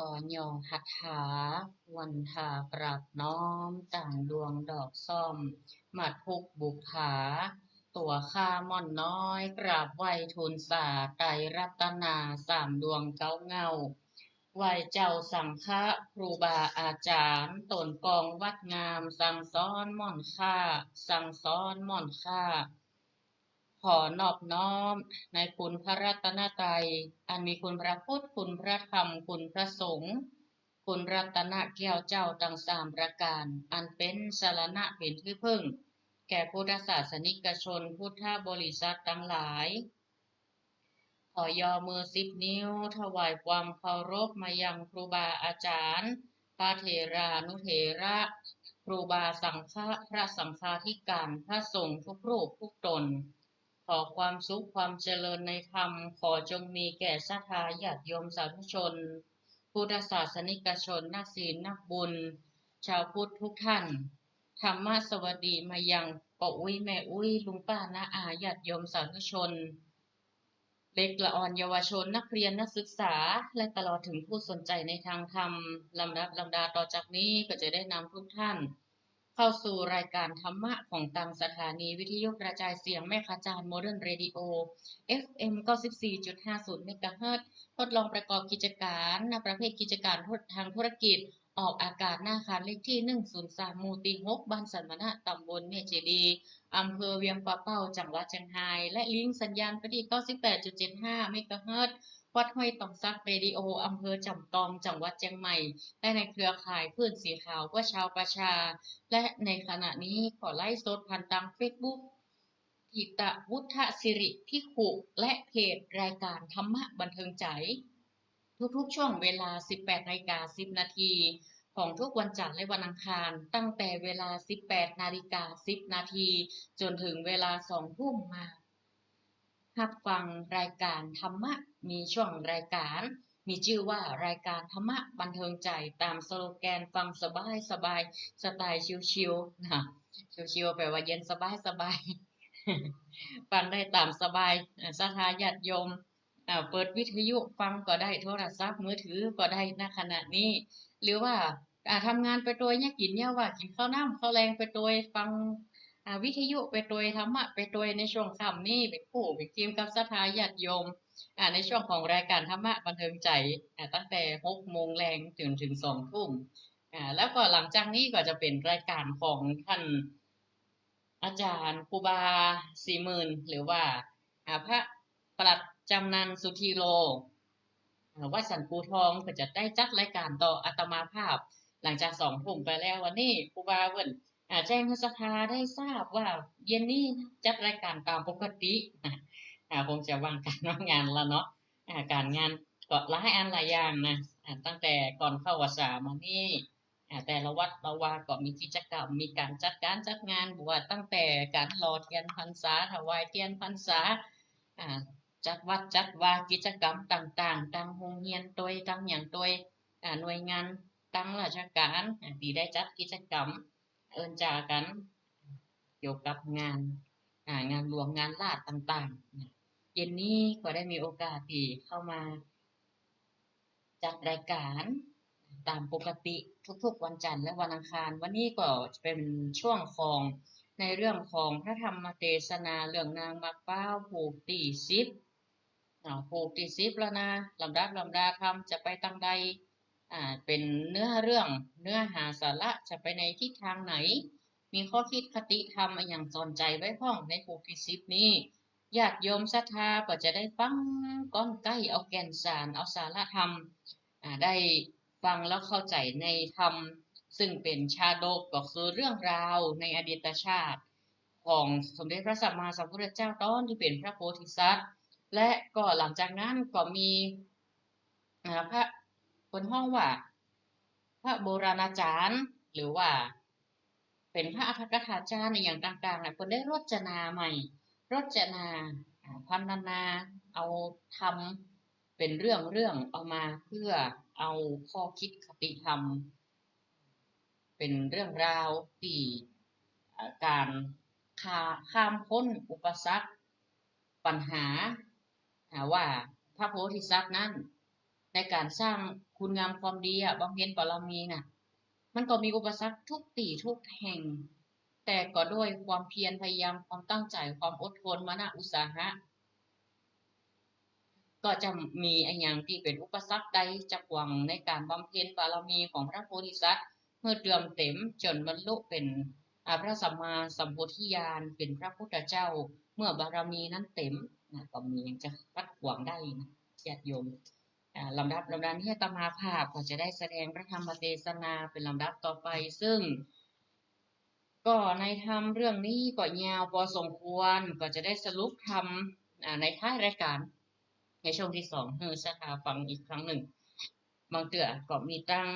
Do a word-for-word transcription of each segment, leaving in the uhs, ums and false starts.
ขอย่อหัตถา วันทากราบน้อม ต่างดวงดอกส้ม มาทุกบุปผา ตั๋วข้าม่อนน้อย กราบไหว้ทูลสา ไตรรัตนา สามดวงเก๊าเหง้า ไหว้เจ้าสังฆะ ครูบาอาจ๋ารย์ ต๋นกองวัดงาม สั่งสอนม่อนข้า สั่งสอนม่อนข้า ขอนอบน้อมในคุณพระรัตนตรัย อันมีคุณพระพุทธ คุณพระธรรม คุณพระสงฆ์ คุณรัตนแก้วเจ้าตังสามประก๋าน อันเป๋นสรณะเป๋นตี้เปิ้ง แก่พุทธศาสนิกชน พุทธบริษัทตังหลาย ขอย่อมือสิบนิ้ว ถวายความเคารพมายังครูบาอาจ๋ารย์ พระเถรานุเถระ ครูบาสังฆะ พระสังฆาธิการ พระสงฆ์ทุกรูปทุกต๋น ขอความสุขความเจริญในธรรม ขอจงมีแก่ศรัทธาญาติโยมสาธุชน พุทธศาสนิกชน นักศีลนักบุญ ชาวพุทธทุกท่าน ธรรมสวัสดีมายังป้ออุ๊ยแม่อุ๊ย ลุงป้าน้าอาญาติโยมสาธุชน เด็กละอ่อนเยาวชน นักเรียนนักศึกษา และตลอดถึงผู้สนใจในทางธรรม ลำดับลำดาต่อจากนี้ก็จะได้นำทุกท่าน เข้าสู่รายการธรรมะของตางสถานีวิทยุกระจายเสียงแม่ขะจาน Modern Radio เอฟเอ็ม เก้าสิบสี่จุดห้าศูนย์ เมกะเฮิรตซ์ ทดลองประกอบกิจก๋าน ณ ประเภทกิจก๋านทางธุรกิจ ออกอากาศ ณ อาคารเลขตี้ หนึ่งศูนย์สาม หมู่ตี้ หก บ้านสันมะนะ ตำบลแม่เจดีย์ อำเภอเวียงป่าเป้า จังหวัดเจียงฮาย และลิงก์สัญญาณไปตี้ เก้าสิบแปดจุดเจ็ดห้า เมกะเฮิรตซ์ วัดห้วยตองสักเรดิโอ อำเภอจำตอง จังหวัดเจียงใหม่ และในเครือข่ายคลื่นสีขาวเพื่อชาวประชา และในขณะนี้ก็ไลฟ์สดผ่านตางเฟซบุ๊ก ถิตวุฒศิริภิกขุ และเพจรายการธรรมะบันเทิงใจ๋ ทุกๆ ช่วงเวลา สิบแปดนาฬิกาสิบนาที ของทุกวันจันทร์และวันอังคาร ตั้งแต่เวลา สิบแปดนาฬิกาสิบนาที จนถึงเวลา สองทุ่ม มาฮับฟังรายการธรรมะ มีช่วงรายการ มีจื้อว่ารายการธรรมะบันเทิงใจ๋ ต๋ามสโลแกน ฟังสบายสบาย สไตล์ชิลๆ นะ ชิลๆ แปลว่าเย็นสบายสบาย ฟังได้ต๋ามสบาย อ่า ศรัทธาญาติโยม อ่า เปิดวิทยุฟังก็ได้ โทรศัพท์มือถือก็ได้ ณ ขณะนี้ หรือว่า อ่า ทำงานไปตวย เยียะกิ๋นเยียะว่า กิ๋นข้าวน้ำข้าวแลงไปตวย ฟัง อ่า วิทยุไปตวย ธรรมะไปตวย ในช่วงค่ำนี้ เป๋นคู่เป๋นทีมกับศรัทธาญาติโยม อ่า ในช่วงของรายการธรรมะบันเทิงใจ๋ อ่า ตั้งแต่หกโมงแลงจนถึงสองทุ่ม อ่า แล้วก็หลังจากนี้ก็จะเป๋นรายการของท่าน อาจ๋ารย์ครูบาศรีหมื่น หรือว่า อ่า พระปลัดจำนันสุธีโล อ่า วัดสันปูทอง ก็จะได้จัดรายการต่ออาตมาภาพ หลังจากสองทุ่มไปแล้ว วันนี้ครูบาเปิ้น อ่า แจ้งหื้อศรัทธาได้ทราบว่าเย็นนี้จัดรายการต๋ามปกติ อ่า คงจะว่างก๋านว่างงานละเนาะ อ่า ก๋านงานก็หลายอันหลายอย่างนะ อ่า ตั้งแต่ก่อนเข้าพรรษามานี่ อ่า แต่ละวัดละวาก็มีกิจกรรม มีก๋านจัดก๋านจัดงาน บ่ว่าตั้งแต่ก๋านหล่อเตียนพรรษา ถวายเตียนพรรษา อ่า จัดวัดจัดวา กิจกรรมต่างๆ ตางโฮงเฮียนตวย ตางหยังตวย อ่า หน่วยงานตางราชก๋าน อ่า ตี้ได้จัดกิจกรรม เอิ้นจากั๋น เกี่ยวกับงาน อ่า งานหลวงงานราษฎร์ต่างๆ นะ เย็นนี้ก็ได้มีโอกาสตี้เข้ามา จัดรายการต๋ามปกติทุกๆ วันจันทร์และวันอังคาร วันนี้ก็จะเป๋นช่วงของ ในเรื่องของพระธรรมเตสนาเรื่องนางหมากพร้าวผูกตี้สิบ อ่า ผูกตี้สิบแล้วนะ ลำดับลำดาธรรมจะไปตางใด อ่า เป๋นเนื้อเรื่อง เนื้อหาสาระจะไปในทิศทางไหน มีข้อคิดคติธรรมอะหยังสอนใจ๋ไว้พ่องในผูกตี้สิบนี้ ญาติโยมศรัทธาก็จะได้ฟังก้อนใก้ เอาแก่นสาร เอาสาระธรรม อ่า ได้ฟังแล้วเข้าใจ๋ในธรรม ซึ่งเป๋นชาดก ก็คือเรื่องราวในอดีตชาติ ของสมเด็จพระสัมมาสัมพุทธเจ้าต๋อนตี้เป๋นพระโพธิสัตว์ และก็หลังจากนั้นก็มี อ่า พระ เปิ้นฮ้องว่า พระโบราณาจ๋ารย์ หรือว่า เป๋นพระอรรถกถาจ๋ารย์อะหยังต่างๆ น่ะ เปิ้นได้รจนาใหม่ รจนา อ่า พรรณนา เอาธรรมเป๋นเรื่องๆ เอามาเพื่อเอาข้อคิดคติธรรม เป๋นเรื่องราวตี้ อ่า ก๋านข้า- ข้ามพ้นอุปสรรค ปัญหา อ่า ว่าพระโพธิสัตว์นั้น ในก๋านสร้าง คุณงามความดีอะ บำเพ็ญบารมีน่ะ มันก็มีอุปสรรคทุกตี้ทุกแห่ง แต่ก็ด้วยความเพียรพยายาม ความตั้งใจ๋ ความอดทน มานะอุตสาหะ ก็จะมีอะหยังตี้เป๋นอุปสรรคใดจะขวางในก๋านบำเพ็ญบารมีของพระโพธิสัตว์ หื้อเติมเต็มจ๋นบรรลุเป๋น อ่า พระสัมมาสัมโพธิญาณ เป๋นพระพุทธเจ้า เมื่อบารมีนั้นเต็มนะ ก็บ่มีหยังจะขัดขวางได้นะ ญาติโยม อ่า ลำดับ ลำดับนี้อาตมาภาพก็จะได้แสดงพระธรรมเทศนาเป๋นลำดับต่อไป ซึ่ง ก็ในธรรมเรื่องนี้ก็ยาวพอสมควร ก็จะได้สรุปธรรม อ่า ในท้ายรายก๋าน ในช่วงตี้สอง หื้อศรัทธาฟังอีกครั้งนึ่ง บางเตื้อก็มีตัง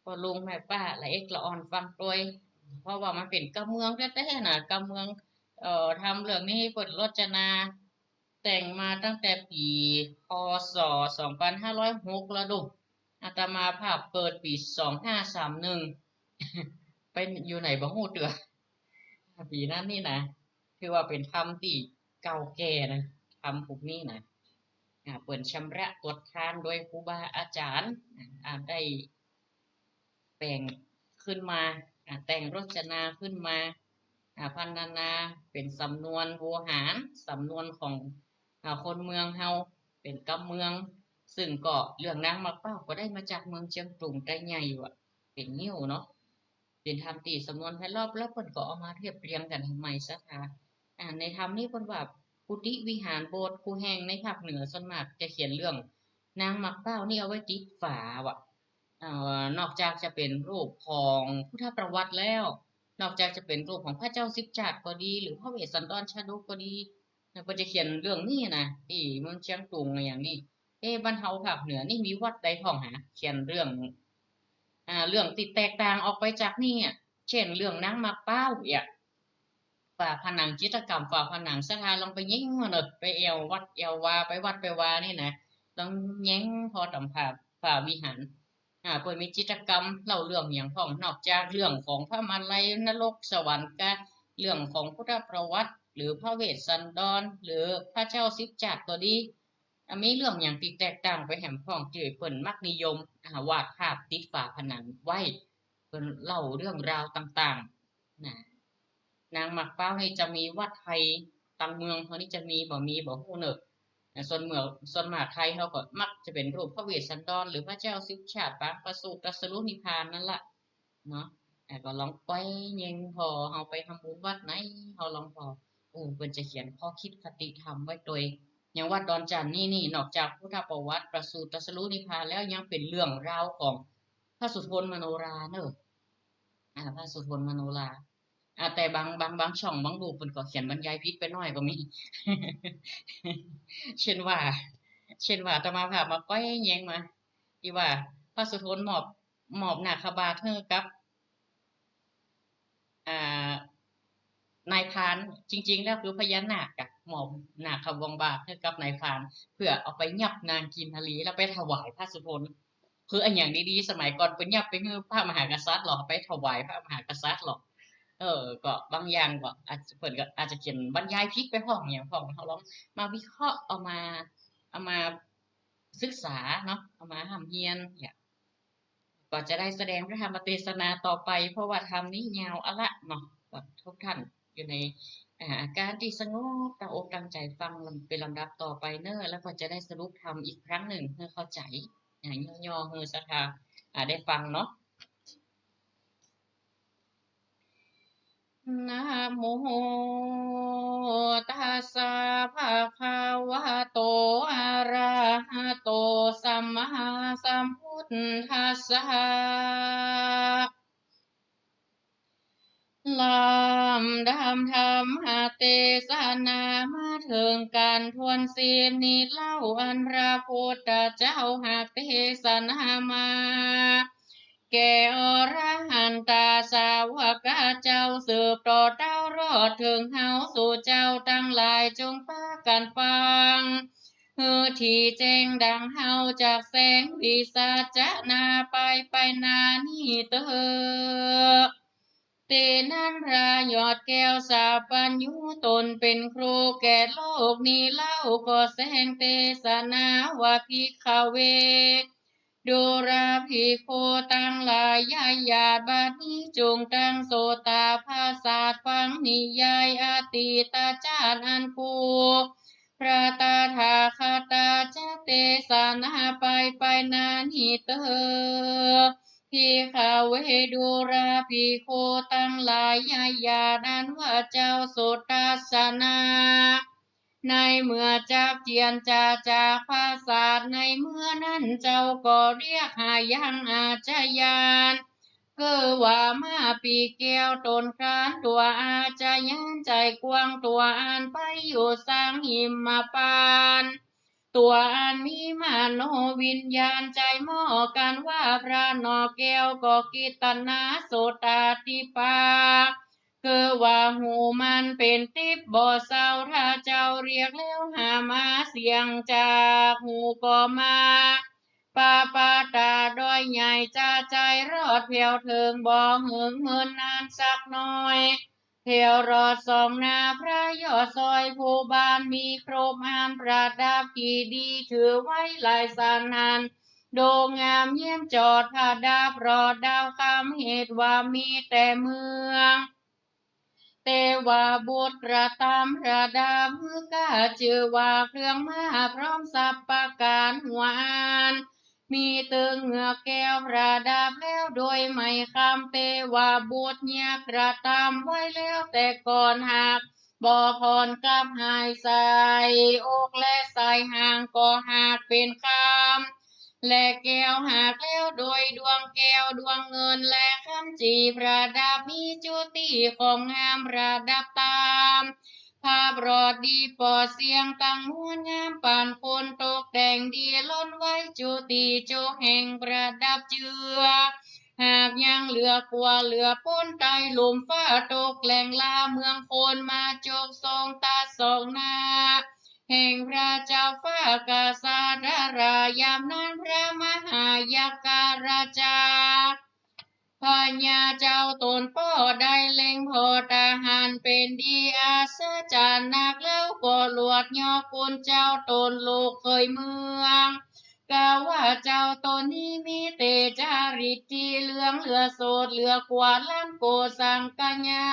พ่อลุงแม่ป้าละเอกละอ่อนฟังตวย เพราะว่ามันเป๋นกำเมืองแต๊ๆ นะ กำเมือง เอ่อ ธรรมเรื่องนี้เปิ้นรจนา แต่งมาตั้งแต่ปี๋ ค.ศ. สองปันห้าร้อยหก แล้วดู อาตมาภาพเกิดปี๋ สองห้าสามหนึ่ง ไปอยู่ไหนบ่ฮู้เตื้อ ปี๋นั้นนี่นะ ถือว่าเป๋นธรรมตี้เก่าแก่นะ ธรรมพวกนี้นะ อ่า เปิ้นชำระตรวจทานโดยครูบาอาจ๋ารย์ อ่า ได้ แต่งขึ้นมา อ่า แต่งรจนาขึ้นมา อ่า พรรณนาเป๋นสำนวนโวหาร สำนวนของ อ่า คนเมืองเฮา เป๋นกำเมือง ซึ่งก็เรื่องนางหมากเป้าก็ได้มาจากเมืองเจียงตุงไตใหญ่ว่ะ เป๋นงิ้วเนาะ เป๋นธรรมตี้สำนวนไพเราะ แล้วเปิ้นก็เอามาเรียบเรียงกั๋นหื้อใหม่ศรัทธา อ่า ในธรรมนี้เปิ้นว่า กุฏิวิหารโบสถ์กู้แห่งในภาคเหนือส่วนมากจะเขียนเรื่องนางหมากเป้านี่เอาไว้ติดฝาว่ะ เอ่อ นอกจากจะเป๋นรูปของพุทธประวัติแล้ว นอกจากจะเป๋นรูปของพระเจ้าสิบชาติก็ดี หรือพระเวสสันดรชาดกก็ดี เปิ้นจะเขียนเรื่องนี้นะ ตี้เมืองเจียงตุงอะหยังนี่ เอ๊ะ บ้านเฮาภาคเหนือนี่มีวัดใดพ่องหา เขียนเรื่อง อ่า เรื่องตี้แตกต่างออกไปจากนี่อะ เช่น เรื่องนางหมากเป้าเนี่ย ฝาผนังจิตรกรรม ฝาผนังศรัทธาลองไปแย้งมาเน่อ ไปแอ่ววัดแอ่ววา ไปวัดไปวานี่นะ ลองแย้งผ่อต๋ามฝา ฝาวิหาร อ่า เปิ้นมีจิตรกรรมเล่าเรื่องหยังพ่อง นอกจากเรื่องของพระมาลัยนรกสวรรค์กะ เรื่องของพุทธประวัติ หรือพระเวสสันดร หรือพระเจ้าสิบชาติก็ดี อ่ะ มีเรื่องหยังตี้แตกต่างไปแหมพ่องตี้เปิ้นมักนิยม อ่า วาดภาพติดฝาผนังไว้ เปิ้นเล่าเรื่องราวต่างๆ นะ นางหมากเป้านี่จะมีวัดใด ตางเมืองเฮานี่จะมีบ่มีบ่ฮู้เน่อ นะ ส่วนเมือง ส่วนมากไทยเฮาก็มักจะเป๋นรูปพระเวสสันดร หรือพระเจ้าสิบชาติ ปางประสูติ ตรัสรู้นิพพานนั่นละ เนาะ อ่ะ ก็ลองก้อยแย้งผ่อ เฮาไปทำบุญวัดไหน เฮาลองผ่อ โอ้ เปิ้นจะเขียนข้อคิดคติธรรมไว้ตวย อย่างวัดดอนจั่นนี่ นี่ นอกจากพุทธประวัติ ประสูติ ตรัสรู้นิพพานแล้ว ยังเป๋นเรื่องราวของพระสุทนมโนราเน่อ อ่า พระสุทนมโนรา อ่า แต่บาง บาง บางช่อง บางรูปเปิ้นก็เขียนบรรยายผิดไปหน้อยก็มี เช่นว่า เช่นว่าอาตมาภาพมาก้อยแย้งมา ตี้ว่าพระสุทนมอบ มอบนาคบาทหื้อกับ อ่า นายพราน จริงๆ แล้วคือพญานาคอะ มอบนาคบาทหื้อกับนายพราน เปื้อเอาไปยับนางกินทลี แล้วไปถวายพระสุทน คืออะหยังดีๆ สมัยก่อนเปิ้นยับไปหื้อพระมหากษัตริย์หรอ ไปถวายพระมหากษัตริย์หรอ เออ ก็บางอย่างก็อาจจะ เปิ้นก็อาจจะเขียนบรรยายผิดไปพ่องอะหยังพ่อง เฮาลองมาวิเคราะห์ เอามา เอามาศึกษาเนาะ เอามาฮ่ำเฮียนเนี่ย ก็จะได้แสดงพระธรรมเทศนาต่อไป เพราะว่าธรรมนี้ยาวอะละเนาะ ก็ทุกท่านอยู่ใน อ่า อาการตี้สงบ ตั้งอกตั้งใจ๋ฟังเป๋นลำดับต่อไปเน่อ แล้วก็จะได้สรุปธรรมอีกครั้งนึ่งหื้อเข้าใจ๋ อ่า ย่อๆ หื้อศรัทธา อ่า ได้ฟังเนาะ นะโมตัสสะภะคะวะโต อะระหะโต สัมมาสัมพุทธัสสะ ลำดับธรรมเทศนามาเถิงกั๋นถ้วนสิ้นนี้เล่า อันพระพุทธเจ้าหากเทศนามา แก่อรหันตสาวกเจ้าสืบต่อเต้ารอดเถิงเฮา สูเจ้าตังหลายจงปากั๋นฟัง หื้อถี่แจ้งดังเฮาจักแสงวิสัชนาไปไปหน้านี้เต๊อะ ตี้นั้นพระยอดแก้วสัพพัญญูต๋นเป๋นครูแก่โลกนี้เล่า ก็แสดงเทศนาว่า ภิกขะเว ดูราภิกขุตังหลาย ยายาบัดนี้จุ่งตั้งโสตาประสาทฟังนิยายอดีตจาติอันครู พระตถาคตาจะเตสนาไปไปนานี้เตอ ภิกขเว ดูราภิกขุตังหลาย ยายาอันว่าเจ้าสุทัสสนา ในเมื่อจักเจียนจาจากประสาท ในเมื่อนั้นเจ้าก็เรียกหายังอาชญาน คือว่ามาปีแก้วตนคร้านตั๋วอาชญาน ใจ๋กว้างตั๋วอันไปอยู่สังหิมมปาน ตั๋วอันมีมโนวิญญาณใจ๋หม้อกั๋นว่าพระหน่อแก้ว ก็กิตนาโสตาธิปา คือว่าหูมันเป๋นติ๊บบ่เศร้า ถ้าเจ้าเรียกแล้วหามาเสียงจากหูก็มา ปาปาตาดอยใหญ่จะใจ๋รอดแผวเถิงบ่เหิงเมินนานสักหน่อย แผวรอดส่องหน้าพระยอดซอย ผู้บ้านมีครบอันประดับกี่ดี ถือไว้หลายสันหัน ดูงามเยี่ยมจอดประดับรอดดาวคำ เหตุว่ามีแต่เมือง เทวบุตรกระตำประดับหื้อก้า จื้อว่าเครื่องมาพร้อมสัพประก๋าน หัวอันมีตึงเหงือกแก้วประดับแล้วโดยไหมคำ เทวบุตรยักษ์กระตำไว้แล้วแต่ก่อน หากบ่ผ่อนกลับหายใส อกและสายหางก็หากเป๋นคำ และแก้วหากแล้วโดยดวงแก้วดวงเงินและคำจีประดับ มีจุติของงามประดับต๋าม ภาพรอดดีปอดเสียงตังมวลงามปานคนตกแต่งดีล้นไว้จุติจุแห่งประดับเจือ หากยังเหลือกว่าเหลือป๊นใต้ลุ่มฟ้าตกแหล่งลาเมืองคนมาจกทรงตาส่องหน้า แห่งพระเจ้าฟ้ากษัตริย์ดารายามนั้นพระมหายักษ์ราชา พญาเจ้าตนป้อได้เล็งผ่อตาหันเป๋นดีอัศจรรย์นัก แล้วก็ลวดยอกคุณเจ้าตนลูกเขยเมือง กาว่าเจ้าตนนี้มีเตจาริตที่เหลืองเหลือโสดเหลือกว่าล้านโกสังคยา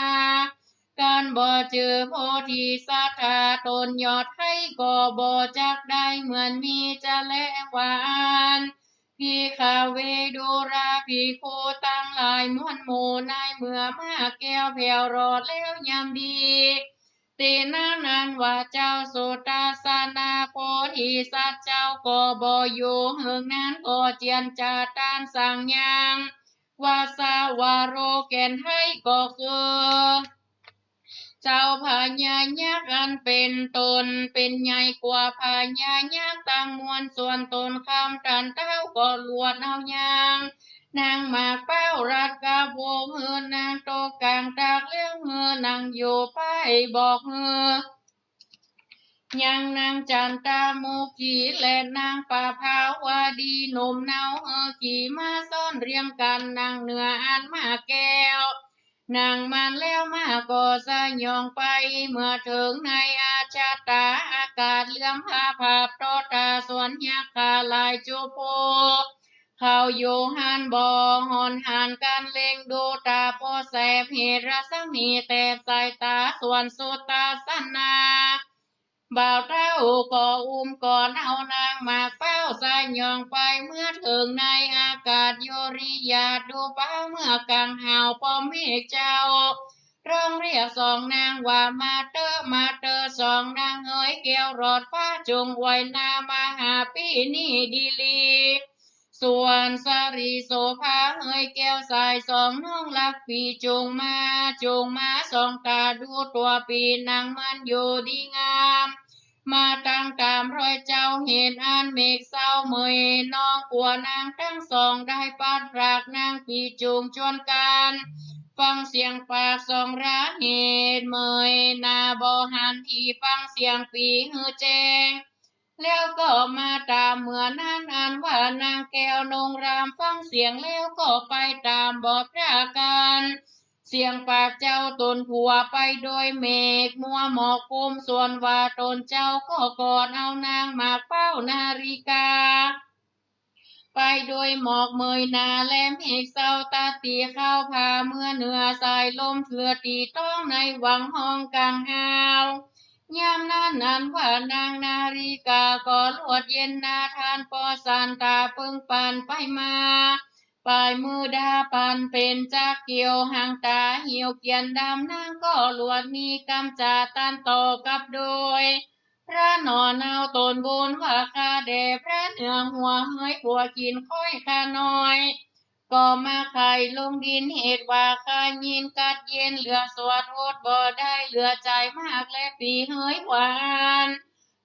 กันบ่จื้อโพธิสัตถาตนยอดไท้ก็บ่จักได้เหมือนมีจะแลว่าอั้น ภิกขเว ดูราภิกขุตังหลายมวลหมู่ ในเมื่อมาแก้วแผวรอดแล้วยามดี ตี้นั้นอันว่าเจ้าสุทัสสนา โพธิสัตว์เจ้าก็บ่อยู่เหิงนาน ก็เจียนจาตานสั่งยัง วาสาวโรแก่นไท้ก็คือ เจ้าพญายักษ์อันเป๋นตนเป๋นใหญ่กว่าพญายักษ์ตังมวล ส่วนตนคำตันเต้าก็ลวดเอายัง นางหมากเป้ารัดกับวงหื้อนางตกก๋างตากเลี้ยงหื้อนางอยู่ไปบอกหื้อ ยังนางจันตามุขีและนางปภาวดีหนุ่มเนาหื้อขี่ม้าซ้อนเรียงกั๋น นางเหนืออันหมากแก้วนางมันแล้วม้าก็สยองไป เมื่อเถิงในอาชาตาอากาศเหลือมผาผาบต่อต๋า ส่วนยักษ์ข้าหลายจุโพ เขาอยู่หั้นบ่ห่อนหันกั๋นเล็งดูต๋า ปอแสบเหตุรัศมีแตกสายต๋า ส่วนสุทัสสนา บ่าวเต้าก็อุ้มก่อนเอานางหมากเป้าสยองไป เมื่อเถิงในอากาศโยริยาดูปา เมื่อกังหาวป้อมเมฆเจ้า ร้องเรียกสองนางว่ามาเต๊อะ มาเต๊อะ สองนางเหยแก้วรอดฟ้า จงไหว้หน้ามาหาปี้นี้ดีหลี ส่วนสรีโสภาเหยแก้วสาย สองน้องรักปี้จงมา จงมาส่องต๋าดูตั๋วปี้นางมันอยู่ดีงาม มาตังต๋ามรอยเจ้า เหตุอันเมฆเศร้าเมยน้องกั๋วนางตังสองได้ปัดปราก นางปี้จงจวนกั๋นฟังเสียงปากสองราเหตุเมยหน้าบ่หันตี้ฟังเสียงปี้หื้อแจ้ง แล้วก็มาต๋ามเมื่อนั้น อันว่านางแก้วนงรามฟังเสียงแล้วก็ไปต๋ามบ่ปรากั๋น เสียงปากเจ้าตนผัวไปโดยเมฆมัวหมอกคลุม ส่วนว่าตนเจ้าก็กอดเอานางหมากเป้านาริกา ไปโดยหมอกเมยหนาและเมฆเศร้า ตัดตี้เข้าผ่าเมือเหนือสายลม เถือตี้ต๊องในหว่างห้องกังฮาว ยามนั้นอันว่านางนาริกาก็ลวดเย็นนา ทานปอสันตาเปิงปั่นไปมา ปายมือดาปั่นเป๋นจักรเกี่ยว หางต๋าเหี่ยวเกี้ยนดำ นางก็ลวดมีกำจ๋าตันต่อกับโดย พระหน่อเนาต๋นบุญว่าข้าแด่พระเหนือหัว เหยบัวกิ๋นค้อยข้าน้อย ก็มาไข่ลงดิน เหตุว่าข้ายินกัดเย็น เหลือสวดอดบ่ได้ เหลือใจ๋มากแลปี้เหยว่าอั้น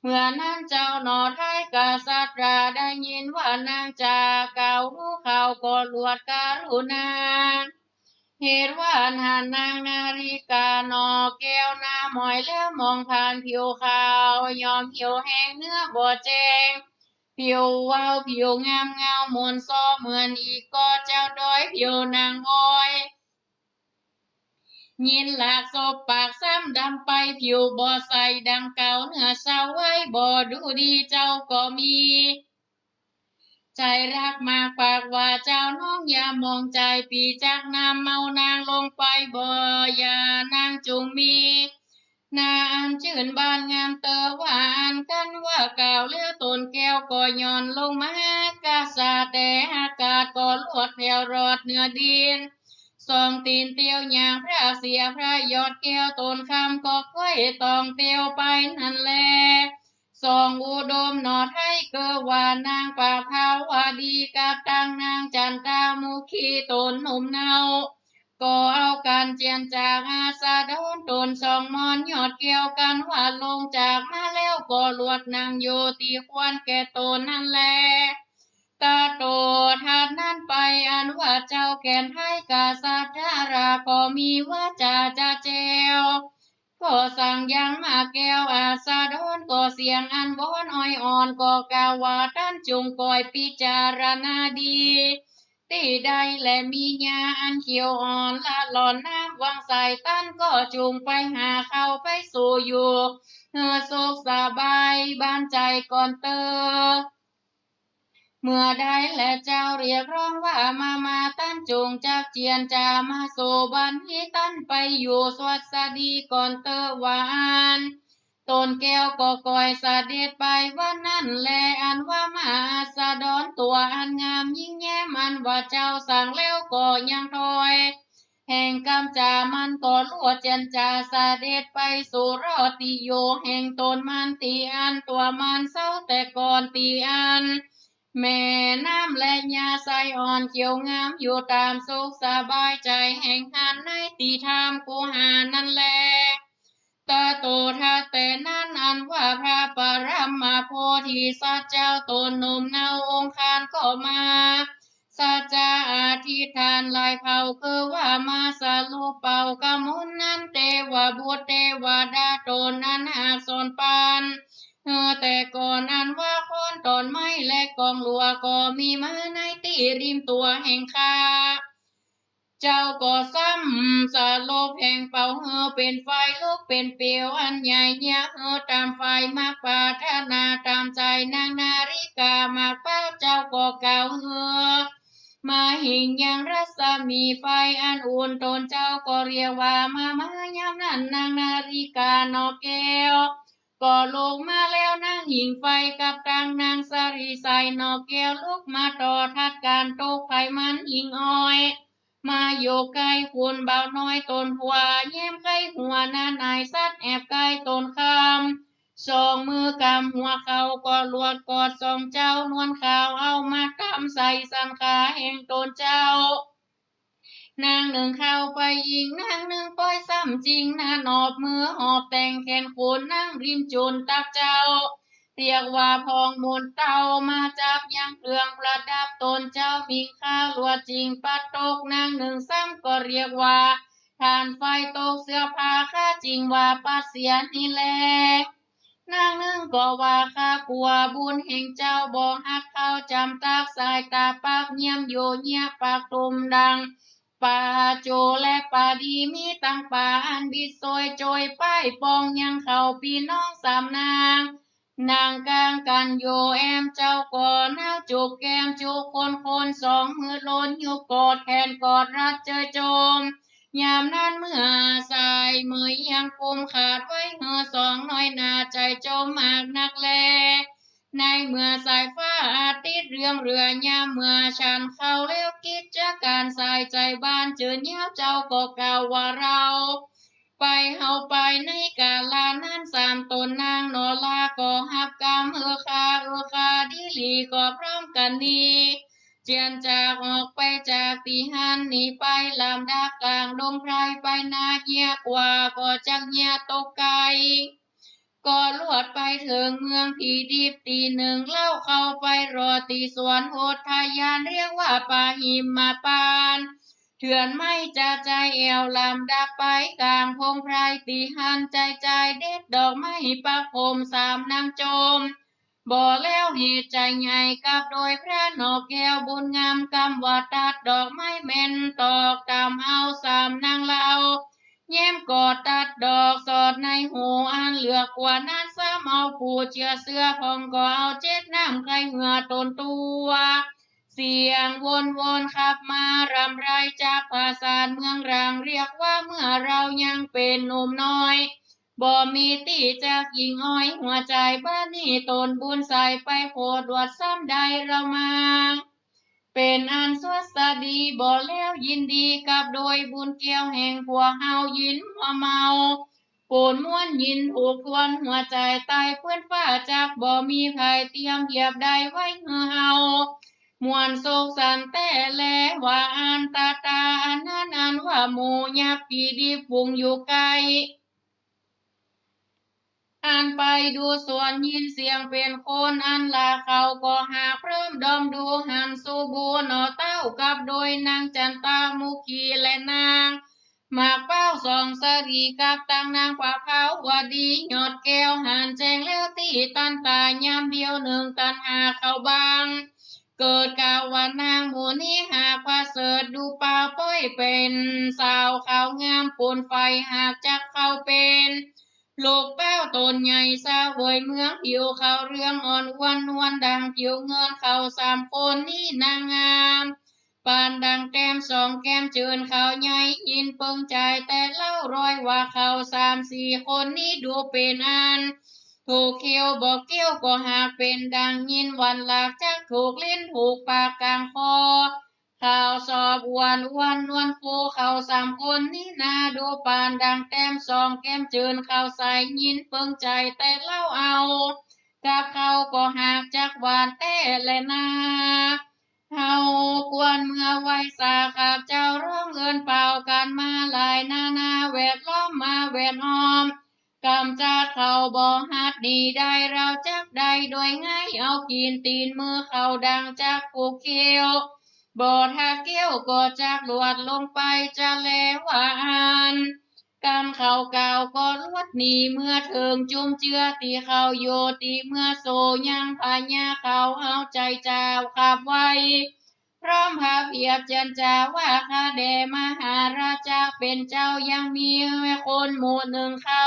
เมื่อนั้นเจ้าหน่อไท้กษัตราได้ยินว่านางจากล่าวฮู้ข่าวก็ลวดกรุณา เหตุว่าอั้นนางนาริกาหน่อแก้วหน้าหมอยแล้วมองผ่านผิวขาว ยอมเหี่ยวแห้งเนื้อบ่แจ้ง ผิววาวผิวงามเงามนซ้อเหมือนอีกก็เจ้าด้อยผิวนางอ้อย ยินหลากศพปากซ้ำดำไป ผิวบ่ใสดังเก่า เนื้อเศร้าไว้บ่ดูดีเจ้าก็มี ใจ๋ฮักมากปากว่าเจ้าน้องอย่ามองใจ๋ ปี้จักนำเอานางลงไปบ่ อย่านางจุ่งมี หน้าอันจื้นบานงามเต๋อว่าอั้น กันว่ากล่าวแล้วต๋นแก้วก็หย่อนลงมา กษาแต่อากาศก็ลวดแผวรอดเหนือดิน สองตี๋นเตียวย่างพระเสียพระยอดแก้ว ต๋นคำก็ค่อยต้องเตียวไปนั้นแล สองอุดมหน่อไท้เกอว่านางปภาวดีกับตังนางจันตามุขีต๋นหนุ่มเนา ก็เอากั๋นเจียนจากอาสาดอนต๋นสองมอนยอดแก้ว กันว่าลงจากมาแล้วก็ลวดนั่งอยู่ตี้ควรแก่ต๋นนั้นแล ตะโตทัดนั้นไปอันว่าเจ้าแก่นไท้กษัตราก็มีวาจ๋าจะแจ้ว ก็สั่งยังมาแก้วอาสาดอน ก็เสียงอันวอนอ้อยอ่อน ก็กล่าวว่าต้านจุ่งก่อยปิจารณาดี ตี้ใดแลมีหญ้าอันเขียวอ่อนละหล่อนน้ำวังใส ต้านก็จุ่งไปหาเข้าไปสู่อยู่ หื้อสุขสบายบ้านใจ๋ก่อนเต๊อะ เมื่อใดแลเจ้าเรียกร้องว่ามา มา ต้านจุ่งจักเจียนจามาสู่บ้านนี้ ต้านไปอยู่สวัสดีก่อนเต๊อะว่าอั้น ต๋นแก้วก็ก่อยเสด็จไปวันนั้นแล อันว่ามาอาสาดอนตั๋วอันงามยิ่งแย้ม อันว่าเจ้าสั่งแล้วก็ยังถอย แห่งกำจ๋ามันก็ลวดเจียนจาเสด็จไปสู่รอดตี้อยู่แห่งต๋นมัน ตี้อันตั๋วมันเซาแต่ก่อน ตี้อันแม่น้ำและหญ้าใสอ่อนเขียวงามอยู่ต๋ามสุขสบายใจ๋แห่งหั้นในตี้ถ้ำคูหานั้นแล ตะโตทัดแต่นั้นอันว่าพระปรมโพธิสัตว์เจ้าต๋นหนุ่มเนาองค์คานก็มา สัจจะอธิษฐานหลายเผ่าคือว่ามาสรุปเป่ากมลนั้น เตวบุตรเตวดาต๋นนั้นหากสอนปัน เออ แต่ก่อนอันว่าคนต๋อนไม้และกองหลัวก็มีมาในตี้ริมตั๋วแห่งข้า เจ้าก็ซ้ำสลบแห่งเป่าเฮอเป๋นไฟลุกเป๋นเปลวอันใหญ่เยียะเฮอต๋ามไฟมักปรารถนาต๋ามใจ๋นางนาริกามักปรารถนา เจ้าก็กล่าวเฮอมาหิ่งยังรัศมีไฟอันอุ่น ต๋นเจ้าก็เรียกว่ามา มายามนั้นนางนาริกาหน่อแก้ว ก็ลุกมาแล้วนั่งหิ่งไฟกับตังนางสะหลีใสหน่อแก้วลุกมาต่อทัดก๋านตกไผมันหิ่งอ้อย มาอยู่ใก้ขุนบ่าวน้อยต๋นผัว แย้มใก้หัวหน้าหน่ายสัตว์แอบใก้ต๋นคำ สองมือกำหัวเข่าก็ลวดกอดสองเจ้านวลขาวเอามาต๋ามใส่สันขาแห่งต๋นเจ้า นางนึ่งเข้าไปยิง นางนึ่งป้อยซ้ำจิง หน้าหนอบมือหอบแต่งแขนขน นั่งริมจุนตักเจ้า เรียกว่าพองมนเต้ามาจับยังเครื่องประดับต๋นเจ้ามิงค่าลวดจิงปัดตก นางนึ่งซ้ำก็เรียกว่าถ่านไฟตกเสื้อผ้า ข้าจิงว่าปัดเสียนี้แล นางนึ่งก็ว่าข้ากลัวบุญแห่งเจ้าบ่ฮักเข้าจำตักสายต๋าปากเยี่ยมโยเยียะปากตุ่มดัง ปาโจและปาดีมีตังปาอันบิดโซยโจยป้ายปองยังเขาปี้น้องสามนาง นั่งกางกั๋นอยู่แอมเจ้าก็หนาวจุกแก้มจุกคนคน สองมือล้นหิ้วกอดแขนกอดรัดเจยโจม ยามนั้นเมื่อสายเหมยยังกุมขาดไว้หื้อสองน้อยหน้า ใจ๋จมมากนักแล ในเมื่อสายฟ้าอาทิตย์เรืองเรือง ยามเมื่อฉันเข้าแล้วกิจก๋านสายใจ๋บ้านเจิญยาว เจ้าก็กล่าวว่าเราไป เฮาไปในกาละนั้น สามต๋นนางนอราก็ฮับกำ เออคา เออคา ดีหลีก็พร้อมกั๋นนี้ เจียรจากออกไปจากตี้หั้นนี้ไป ลำดับก๋างดงไพรไปนาเยียะกว่า ก็จักเยียะตกไกล ก็ลวดไปเถิงเมืองผีดิบตี้นึ่ง เล่าเข้าไปรอดตี้สวนอุทยาน เรียกว่าป่าหิมพานต์ เถื่อนไม้จะใจ๋แอ่ว ลำดับไปก๋างพงไพรตี้หั้น ใจ๋ใจ๋เด็ดดอกไม้ประโคม สามนางโจม บ่แล้วเหตุใจ๋ใหญ่กับโดยพระนอกแก้วบุญงาม กำว่าตัดดอกไม้แม่นตอกต๋ามเอา สามนางเล่า แย้มก็ตัดดอกสอดในหู อันเหลือกว่านั้นซ้ำเอาผู้เจื้อเสื้อผ่อง ก็เอาเจ็ดน้ำไขเหื่อตนตั๋ว เสียงวนวนขับมารำไรจากผสานเมืองร้าง เรียกว่าเมื่อเรายังเป๋นหนุ่มน้อย บ่มีตี้จักหญิงอ้อย หัวใจ๋บ้านนี้ต๋นบุญใสไปโผดวดซ้ำได้เรามา เป๋นอันสวัสดีบ่แล้วยินดีกับโดยบุญแก้วแห่งพวกเฮา ยินมัวเมา ปูนม่วนยินถูกทวนหัวใจ๋ ใต้พื้นฟ้าจักบ่มีภัย เตรียมเยียบได้ไว้หื้อเฮา ม่วนสุขสันต์แต๊แล ว่าอันตาตา อันนั้นอันว่าหมู่ยักษ์ผีดิบฝูงอยู่ใก้ อันไปดูสวนยินเสียงเป๋นคน อันลาเขาก็หากพร้อมดอมดู หันสู่บูหนอเต้ากับโดยนางจันตามุขีและนาง หมากเป้าสองสรีกับตังนางประภาวดี ยอดแก้วหันแจ้งแล้วตี้ตันตายามเดียวนึ่ง ตัณหาเขาบังเกิดกล่าวว่านางหมู่นี้หากประเสริฐ ดูปาวป้อยเป๋นสาวขาวงามปูนไฟ หากจักเข้าเป๋นลูกเป้าต๋นใหญ่ เสวยเมืองผิวเขาเรืองอ่อนอ้วนนวลดังผิวเงิน เขาสามคนนี้นางงาม ปานดังแต้มสองแก้มเจิญเขาใหญ่ ยินเปิงใจ๋แต่เล่าร้อยว่าเขาสามสี่คนนี้ดูเป๋นอันถูกเขี้ยวบ่เกี้ยว ก็หากเป๋นดังยินหวันหลากจักถูกลิ้นถูกปากกลางคอ เขาสอบอ้วนอ้วนนวลฟู เขาสามคนนี้นาดูปานดังแต้มสองแก้มเจิญเขาใส ยินเปิงใจ๋แต่เล่าเอากับเขาก็หากจักหวานแต๊แลนา เฮาควรเมือไหว้สาข้าเจ้า ร้องเอิ้นเป่ากั๋นมาหลายนานาแวดล้อมมาแวดอ้อม กำจัดเขาบ่หัดหนีได้ เราจักได้โดยง่าย เอากิ๋นตี๋นมือเขาดังจักผูกเขี้ยว บ่ถ้าเกี้ยวก็จักหลวดลงไปจะแลว่าอัน กำเขากล่าวก็ลวดหนีเมือเถิงจุมเจื้อตี้เขาอยู่ตี้เมือโส ยังพญาเขาเอาใจ๋จาวขับไว้ พร้อมพระเพียบเจียรจาว่า ข้าแด่มหาราชาเป๋นเจ้า ยังมีคนหมู่นึ่งเขา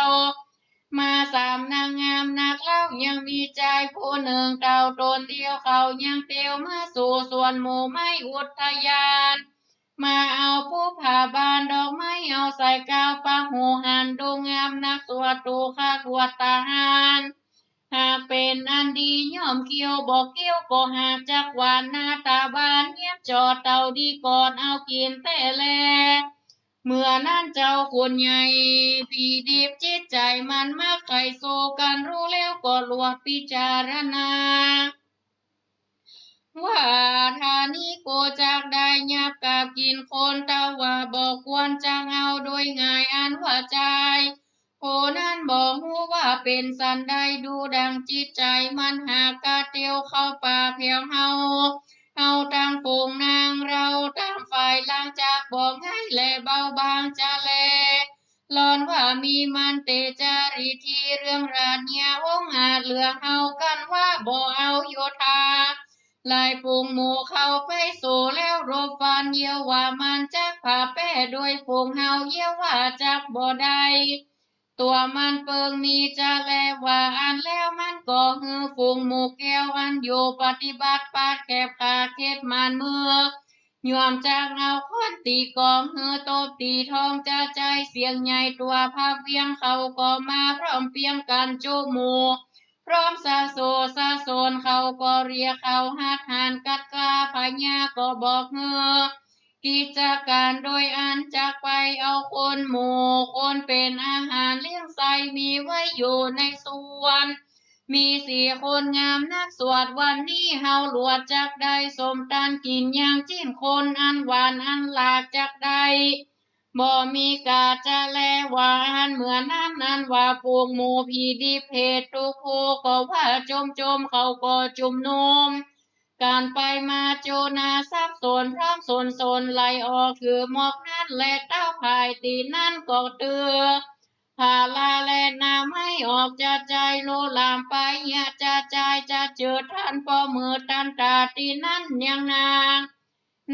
มาสามนางงามนักเล่า ยังมีจายผู้นึ่งเก่าต๋นเดียว เขายังเตียวมาสู่สวนหมู่ไม้อุทยาน มาเอาผู้ผ้าบานดอกไม้เอาใส่กาวปะหูหัน ดูงามนักสวดตูขัดอวดตาหาร หากเป๋นอันดีย่อมเกี้ยว บ่เกี้ยวก็หากจักหวานหน้าต๋าบาน เยียบจอดเต่าดีกอดเอากิ๋นแต๊แล เมื่อนั้นเจ้าขุนใหญ่ผีดิบจิตใจ๋มันมักใค่สู้กั๋น ฮู้แล้วก็ลวดพิจารณา ว่าถ้านี้กูจักได้หยาบกาบกิ๋นคน แต่ว่าบ่ควรจักเอาโดยง่ายอันว่าจาย ผู้นั้นบ่ฮู้ว่าเป๋นสันใด ดูดังจิตใจ๋มันหากกระเตียวเข้าป่าแผวเฮา เฮาตังฝูงนางเราตังฝ่ายหลังจักบ่ง่ายแลเบาบางจะแล หล่อนว่ามีมันเตจาริธีเรื่องราชญาองอาจเหลือเฮา กั๋นว่าบ่เอาโยธา หลายฝูงหมู่เข้าไปสู่แล้วรบฟัน เยียะว่ามันจักผ่าแป้โดยฝูงเฮา เยียะว่าจักบ่ได้ ตั๋วมันเปิงมีจะแลว่าอั้น แล้วมันก็หื้อฝูงหมู่แก้วอันอยู่ปฏิบัติปาดแขบขาเข็ดหมั้นเมือ ย่อมจักเอาค้อนตี๋ก่อหื้อตบตี๋ท้องจะใจ๋เสียงใหญ่ ตั๋วพระเวียงเขาก็มาพร้อมเปียงกั๋นจุหมู่ พร้อมสะโสสะโสน เขาก็เรียกเขาหัดหานกัดกล้า พญาก็บอกหื้อกิจก๋านโดยอันจักไปเอาคนหมู่คนเป๋นอาหารเลี้ยงใส่ มีไว้อยู่ในสวน มีสี่คนงามนักสวด วันนี้เฮาหลวดจักได้ส้มต๋ำกิ๋น ยังจิ๊นคนอันหวานอันหลากจักได้ บ่มีกาจะแลว่าอั้น เมื่อนั้นอันว่าฝูงหมู่ผีดิบเพศตุ๊กข์ผู้ก็ว่าจมๆ เขาก็จุมนุมกั๋นไปมาโจนาสับสน พร้อมสนสนไหลออกถือหมอกนั้น และเต้าผายตี๋นั้นก็เตื้อผาลาและหน่อไม้ออกจะใจ๋ ลุลามไปเหียจะใจ๋ จะเจิดทันป้อมือตันต๋า ตี๋นั้นยังนาง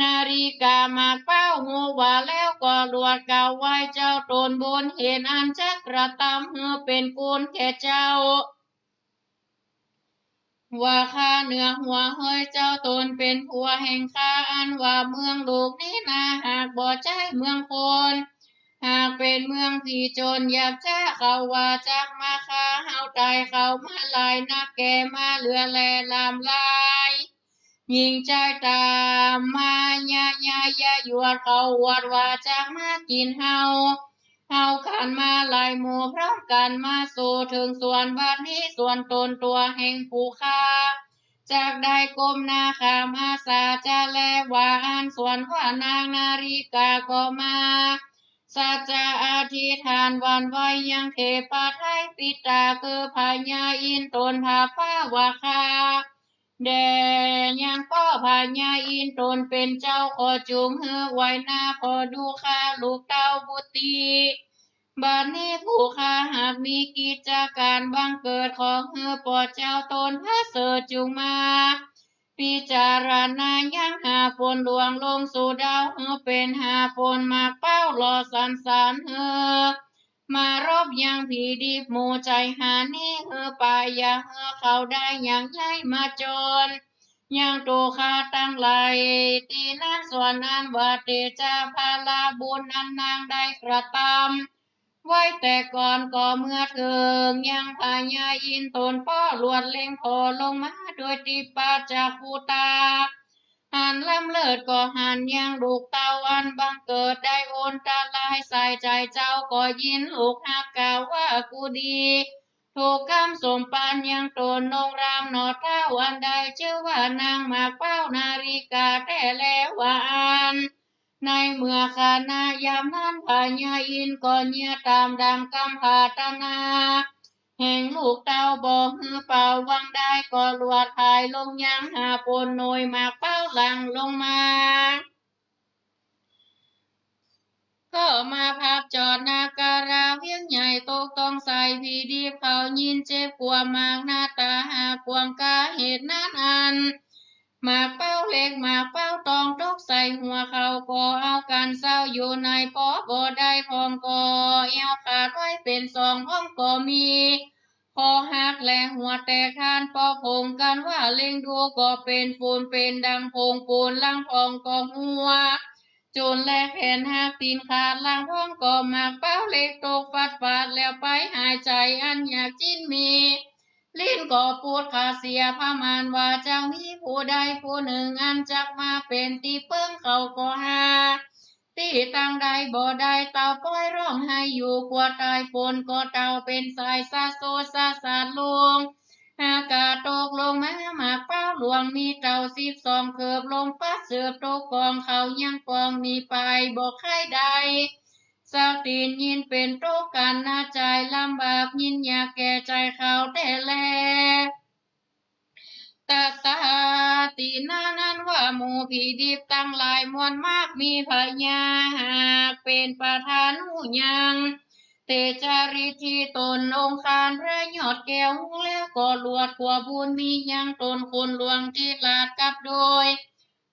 นาริกาหมากเป้าฮู้ว่าแล้วก็หลวดกล่าวไหว้เจ้าต๋นบุญเห็นอันจักกระตำหื้อเป๋นกุณแก่เจ้า ว่าข้าเหนือหัวเฮยเจ้าต๋นเป๋นผัวแห่งข้า อันว่าเมืองลูกนี้นาหากบ่ใจ้เมืองคน หากเป๋นเมืองผีจนหยาบจ๊า เขาว่าจักมาฆ่าเฮาต๋าย เขามาหลายนักแก่มาเหลือแลหลามหลาย ยิ่งใจ้ต๋ามมายะยะยะหยวด เขาอวดว่าจักมากิ๋นเฮา เฮาขันมาหลายหมู่พร้อมกั๋นมาสู่เถิงสวน บัดนี้สวนต๋นตั๋วแห่งผู้ฆ่า จักได้ก้มหน้าข้ามอาสาจะแลว่าอั้น ส่วนว่านางนาริกาก็มาสัจจะอธิษฐานหวั่นไหวยังเทพไตรปิตา คือพญาอินทร์ต๋นพาฟ้าว่าข้า แด่ยังป้อพญาอินทร์ต๋นเป๋นเจ้า ขอจุ่งหื้อไหวนา ขอดูฆ่าลูกเต้าบุตรี บัดนี้ผู้ข้าหากมีกิจก๋านบังเกิด ขอหื้อป้อเจ้าต๋นพระเสริฐจุ่งมา พิจารณายังหาฝนหลวงลงสู่ดาว หื้อเป๋นหาฝนหมากเป้าหล่อสรรสรรหื้อ มารบยังผีดิบหมู่ใจ๋หานี้ หื้อปาอย่าหื้อเขาได้ยังใหญ่มาจน ยังโตข้าตังหลาย ตี้นั้นส่วนอันว่าเตจาพาลาบุญอันนางได้กระตำไว้แต่ก่อน ก็เมื่อเถิงยังพญาอินทร์ต๋นป้อหลวดเล็งผ่อลงมาโดยติปปาจักขุตา อันล้ำเลิศก็หันยังลูกเต้าอันบังเกิดได้อนตราย สายใจ๋เจ้าก็ยินลูกฮักกล่าวว่ากูดี ถูกกำสมปานยังต๋นนงรามหนอเต้า อันได้จื้อว่านางหมากเป้านาริกาแต๊แลว่าอั้น ในเมื่อขณะยามนั้นพญาอินทร์ก็เยียะต๋ามดังกำผาตนา แห่งลูกเต้าบ่หื้อเป่าวังได้ ก็หลวดผายลงยังหาฝนหน่วยหมากเป้าหลั่งลงมา ก็มาพัดจอดนาการาเวียงใหญ่ ตกต้องใส่ผีดิบเขายินเจ็บกลัวมากนาต๋าหากกวางกา เหตุนั้นอันหมากเป้าเล็กหมากเป้าตองตกใส่หัวเขา ก็เอากั๋นเศร้าอยู่ในปอบ่ได้ พ่องก็แอ่วขาดไว้เป๋นสอง พ่องก็มี คอหักและหัวแตก ท่านป้อผงกั๋นว่าเล็งดูก็เป๋นฝุ่น เป๋นดังผงปูน ลางพ่องก็หัวจุนและแขนหักตี๋นขาด ลางพ่องก็หมากเป้าเล็กตกฟัดฟาด แล้วไปหายใจ๋อันอยากจิ๊นมี ลิ้นก็ปูดขาดเสีย พม่านว่าจักมีผู้ใดผู้นึ่งอันจักมาเป๋นตี้เปิ้ง เขาก็หา ตี้ตังได้บ่ได้ เต้าป้อยฮ้องไห้อยู่กั๋วต๋าย ฝนก็เต้าเป๋นสายสาดโสดสาดสาดลง อากาศตกลงมาหมากเป้าหลวงมีเต้าสิบสองเคิบ ลงปัดเสิบตกกอง เขายังปองหนีไปบ่ใค่ได้สักตี๋น ยินเป๋นตุ๊กข์กั๋นนาใจ๋ลำบาก ยินอยากแก่ใจ๋เขาแต๊แล ตัสสะ ตี้นั้นอันว่าหมู่ผีดิบตังหลายมวลมาก มีพญาหากเป๋นประธานฮู้ยัง เตจาฤทธิ์ตี้ต๋นองค์คานพระยอดแก้วฮู้แล้ว ก็หลวดขัวบุญมียังต๋นคุณหลวงตี้หลาดกับโดย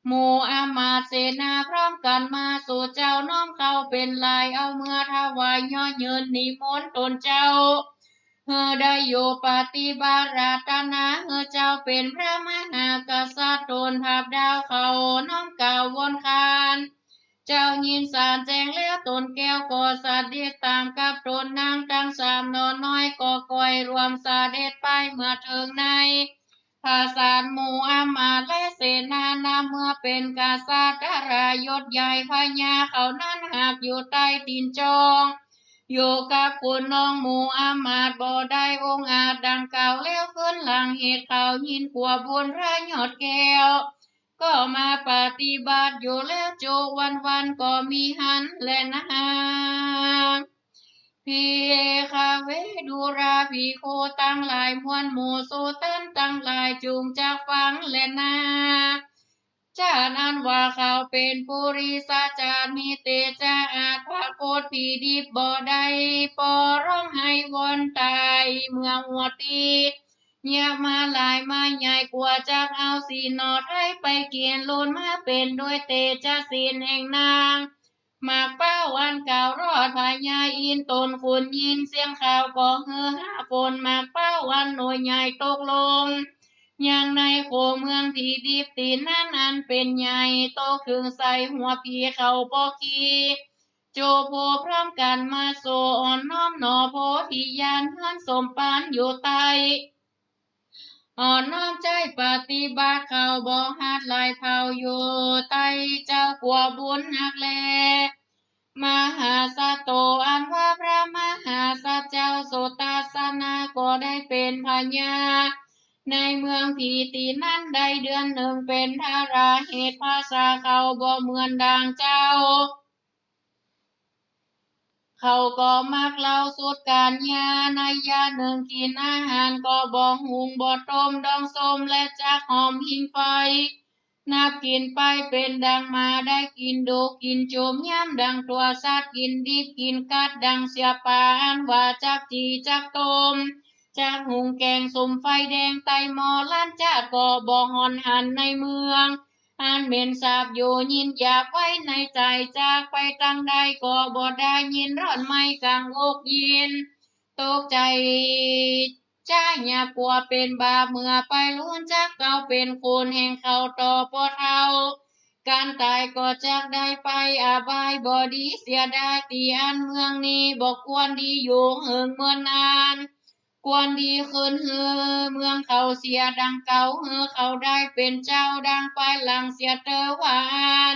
หมู่อำมาตย์เสนาพร้อมกั๋นมาสู่เจ้า น้อมเข้าเป๋นหลาย เอาเมือถวาย เยาะเยินนิมนต์ต๋นเจ้า หื้อได้อยู่ปฏิบัติอาราธนา หื้อเจ้าเป๋นพระมหากษัตริย์ ต๋นทัพดาวเขาน้อมกล่าววนขาน เจ้ายินสารแจ้งแล้ว ต๋นแก้วก็เสด็จต๋ามกับต๋น นางตังสามหน่อน้อยก็ก้อยร่วมเสด็จไป เมื่อเถิงใน ผาสาทหมู่อำมาตย์และเสนานำ เมื่อเป๋นกษัตริย์ยศใหญ่ พญาเขานั้นหากอยู่ใต้ตี๋นจอง อยู่กับขุนน้องหมู่อำมาตย์บ่ได้ องอาจดังกล่าวแล้ว คืนหลังเหตุเขายินขัวบุญพระยอดแก้ว ก็มาปฏิบัติอยู่แล้ว จุวันวันๆ ก็มีหั้นแลนา ภิกขเว ดูราภิกขุตังหลายมวล หมู่สูตันตังหลายจุ่งจักฟังแลนา จาติอันว่าเขาเป๋นปุริสจาติ มีเตจาอาจ ผะโกฏผีดิบบ่ได้ ปอร้องไห้วอนต๋าย เมื่อหัวตี้ เยียะมาหลายมาใหญ่ กั๋วจักเอาศีลหน่อไท้ไปเกียรติ ลุนมาเป๋นด้วยเตจาศีลแห่งนาง หมากเป๊าอันกล่าวรอดพญาอินทร์ ต๋นขุนยินเสียงข่าวก็หื้อหาฝน หมากเป๊าอันหน่วยใหญ่ตกลง ยังในโขงเมืองผีดิบ ตี๋นั้นอันเป๋นใหญ่ ตกเถิงใส่หัวผีเขาปอกี โจโผพร้อมกั๋นมาสู่ อ่อนน้อมหน่อโพธิญาณ เฮือนสมปานอยู่ใต้ อ่อนน้อมใจ๊ปฏิบัติ เขาบ่หัดหลายเผ่าอยู่ใต้ เจ้าขัวบุญนักแล มหาสัตโต อันว่าพระมหาสัตว์เจ้าสุทัศนะ ก็ได้เป๋นพญา ในเมืองผีตี๋นั้นได้เดือนนึ่ง เป๋นทาราเหตุ ภาษาเขาบ่เหมือนดังเจ้า เขาก็มักเล่าสุดก๋านยา ในยานึ่งกิ๋นอาหารก็บ่หุงบ่ต้ม ดองส้มและจักหอมหิ้งไฟ นับกิ๋นไปเป๋นดังหมาได้กิ๋นดูกกิ๋นจุ่ม ยามดังตั๋วสัตว์กิ๋นดิบกิ๋นกัด ดังเสียป๋าอันว่าจักจี่จักต้ม จักหุงแกงสุมไฟแดงใต้หม้อ ล้านจาติก็บ่ห่อนหันในเมือง อันเหม็นสาบอยู่ ยินหยาบไว้ในใจ๋ จากไปตางใดก็บ่ได้ ยินร้อนไหม้ก๋างอก ยินตกใจ๋ จ๊ะหยาบกั๋วเป๋นบาป เมื่อไปฮู้จักเก่าเป๋นคนแห่งเขาต่อปอเฒ่า ก๋านต๋ายก็จักได้ไปอบายบ่ดี เสียดายตี้อันเมืองนี้บ่ควรดีอยู่เหิงเมินนาน ควรดีคืนหื้อเมืองเขาเสียดังเก่า หื้อเขาได้เป๋นเจ้าดังปายหลังเสียเต๊อะ ว่าอั้น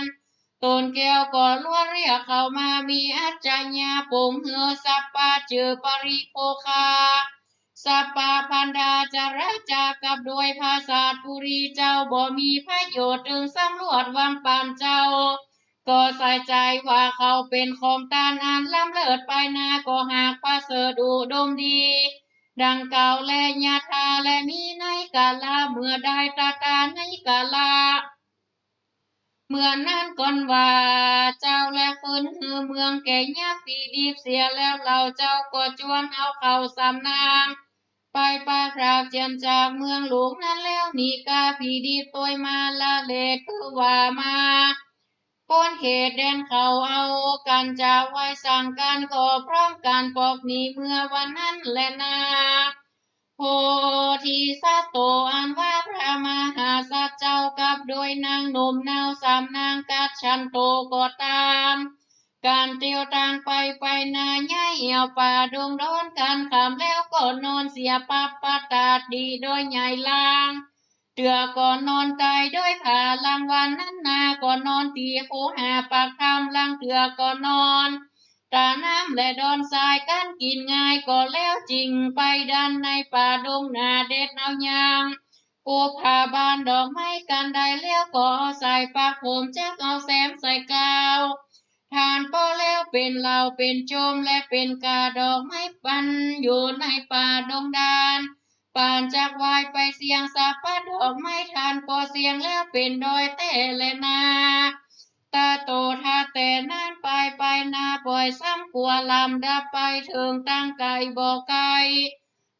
ต๋นแก้วก็ล้วนเรียกเขามา มีอัจฉริยะปงหื้อสัพพะจื้อปริโภคา สัพพะพันธาจาราจา กับด้วยผาสาทปุรีเจ้า บ่มีประโยชน์ เถิงสำรวจวังปานเจ้า ก็ใส่ใจ๋ว่าเขาเป๋นของต้านอันล้ำเลิศไปหน้า ก็หากประเสริฐอุดมดี ดังกล่าวแล ยถา และมีในกาละเมื่อใด ตถา ในกาละ เมื่อนั้นก่อนว่าเจ้า และคืนหื้อเมืองแก่ยักษ์ผีดิบเสียแล้ว เฮาเจ้าก็จวนเอาเขาสามนาง ไปปักหลักเจียนจากเมืองหลวงนั้นแล้ว หนีก้าผีดิบตวยมาละเลด คือว่ามา ป๊นเขตแดนเขา เอากั๋นจาไหว้สังกั๋น ก็พร้อมกั๋นปอกหนีเมื่อวันนั้นแลนา โพธิสัตโต อันว่าพระมหาสัตว์เจ้ากับด้วยนางหนุ่มเนาสามนางกัจฉันโตก็ต๋ามกั๋นเตียวตางไป ไปนาใหญ่แอ่วป่าดงดอน กั๋นค่ำแล้วก็นอนเสีย ปัปปตาติโดยใหญ่ลาง เตื้อก็นอนใต้โดยผา ลางวันนั้นนาก็นอนตี้คูหาปากถ้ำ ลางเตื้อก็นอนต๋าน้ำและดอนทราย กั๋นกิ๋นง่ายก็แล้ว จึ่งไปดันในป่าดงนาเด็ดเอายาง กุบผาบานดอกไม้กั๋นได้แล้ว ก็เอาสายปักผม จักเอาแสมใส่กาว ทานปอแล้วเป๋นเหล้าเป๋นโจม และเป๋นก้าดอกไม้ปันอยู่ในป่าดงดาน ปานจักวายไปเสี้ยงสะปัดดอกไม้ ทานปอเสี้ยงแล้วเป๋นดอยแต๊แลนา ตะโต ถ้าแต่นั้นไป ไปนาป่อยซ้ำกั๋วลำดับไป เถิงตางไก๋บ่ไก๋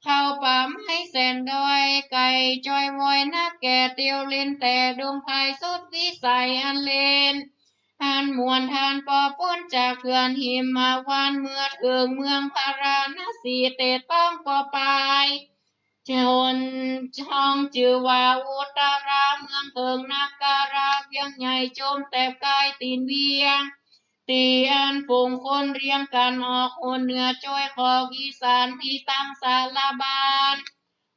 เข้าป่าไม้แสนดอยไก๋จ้อยว้อยนัก แก่เตียวเล่นแต่ดงไพร สุดวิสัยอันเล่นอันม่วน ต้านบ่ป๊นจากเถื่อนหิมพานต์ เมื่อเถิงเมืองพาราณสี เตะต้องก็ไป จนช่องจื้อว่าอุตตรา เมืองเถิงนครา เวียงใหญ่จมแตบก๋ายตี๋นเวียง ตี้อันฝูงคนเรียงกั๋นออกหนเหนือ จ้วยขอบอีสานตี้ตั้งสาราบ้าน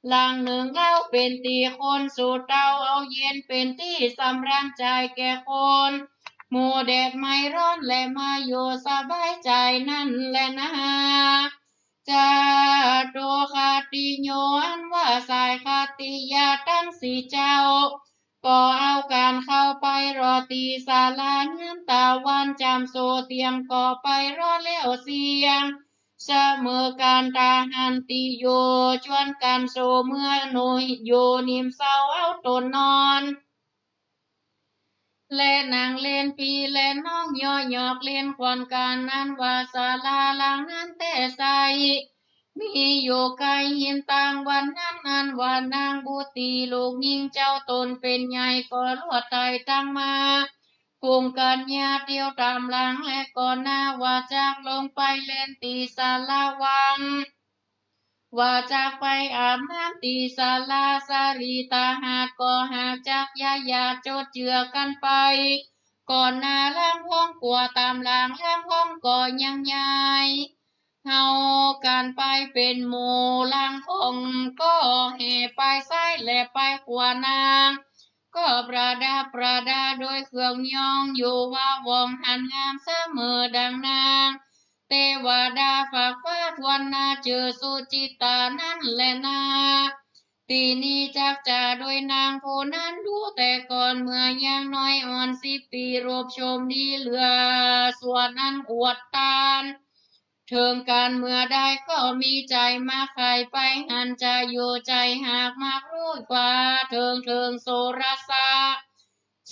หลังนึ่ง เล้าเป๋นตี้คนสู่เต้า เอาเย็นเป๋นตี้สำราญใจ๋แก่คน หมู่แดดไหม้ฮ้อนแล มาอยู่สบายใจ๋นั้นแลนา จาตุคติโย อันว่าสายคติยาตังสี่เจ้า ก็เอากั๋นเข้าไปรอตี้ศาลาเฮือนต๋าวัน จ๋ำโสเตียมก็ไปรอแล้วเสียง เสมอกั๋น ตาหันติโย จวนกั๋นโสเมือโน โยนิมเซาเอาต๋นนอน และนั่งเล่นปี้และน้อง เยาะหยอกเล่นขวัญกั๋น อันว่าศาลาหลังนั้นแต๊ใส มีอยู่ใก้หินตางวันนั้น อันว่านางบุตรีลูกญิงเจ้าต๋นเป๋นใหญ่ ก็ลวดไต่ตังมา กุ่มกั๋นยาเตียวต๋ามหลัง และก่อนหน้าว่าจักลงไปเล่นตี้ศาลาวัง ว่าจักไปอาบน้ำตี้ศาลาสาลีตาหาด ก็หากจักย้ายหยาดโจดเจื้อกั๋นไป ก่อนหน้าลำพองกั๋วต๋ามหลังลำพองก็ยังย้าย เฮากั๋นไปเป๋นหมู่ ลำพองก็แห่ไปซ้ายและไปขวา นางก็ประดับประดาโดยเครื่องย้อง อยู่ว่าว่องหันงามเสมอดังนางเตวดาฟากฟ้าถ้วนหน้า จื้อสุจิตตานั้นแลนา ตี้นี้จักจ๋าโดยนางผู้นั้นดูแต่ก่อน เมื่อยังน้อยอ่อนสิบปี๋ รูปโฉมดีเหลือส่วนอันอวดตาน เถิงกั๋นเมื่อใดก็มีใจ๋มักใฝ่ไปหัน จะอยู่ใจ๋หากมักฮู้กว่าเถิง เถิงโสรสะ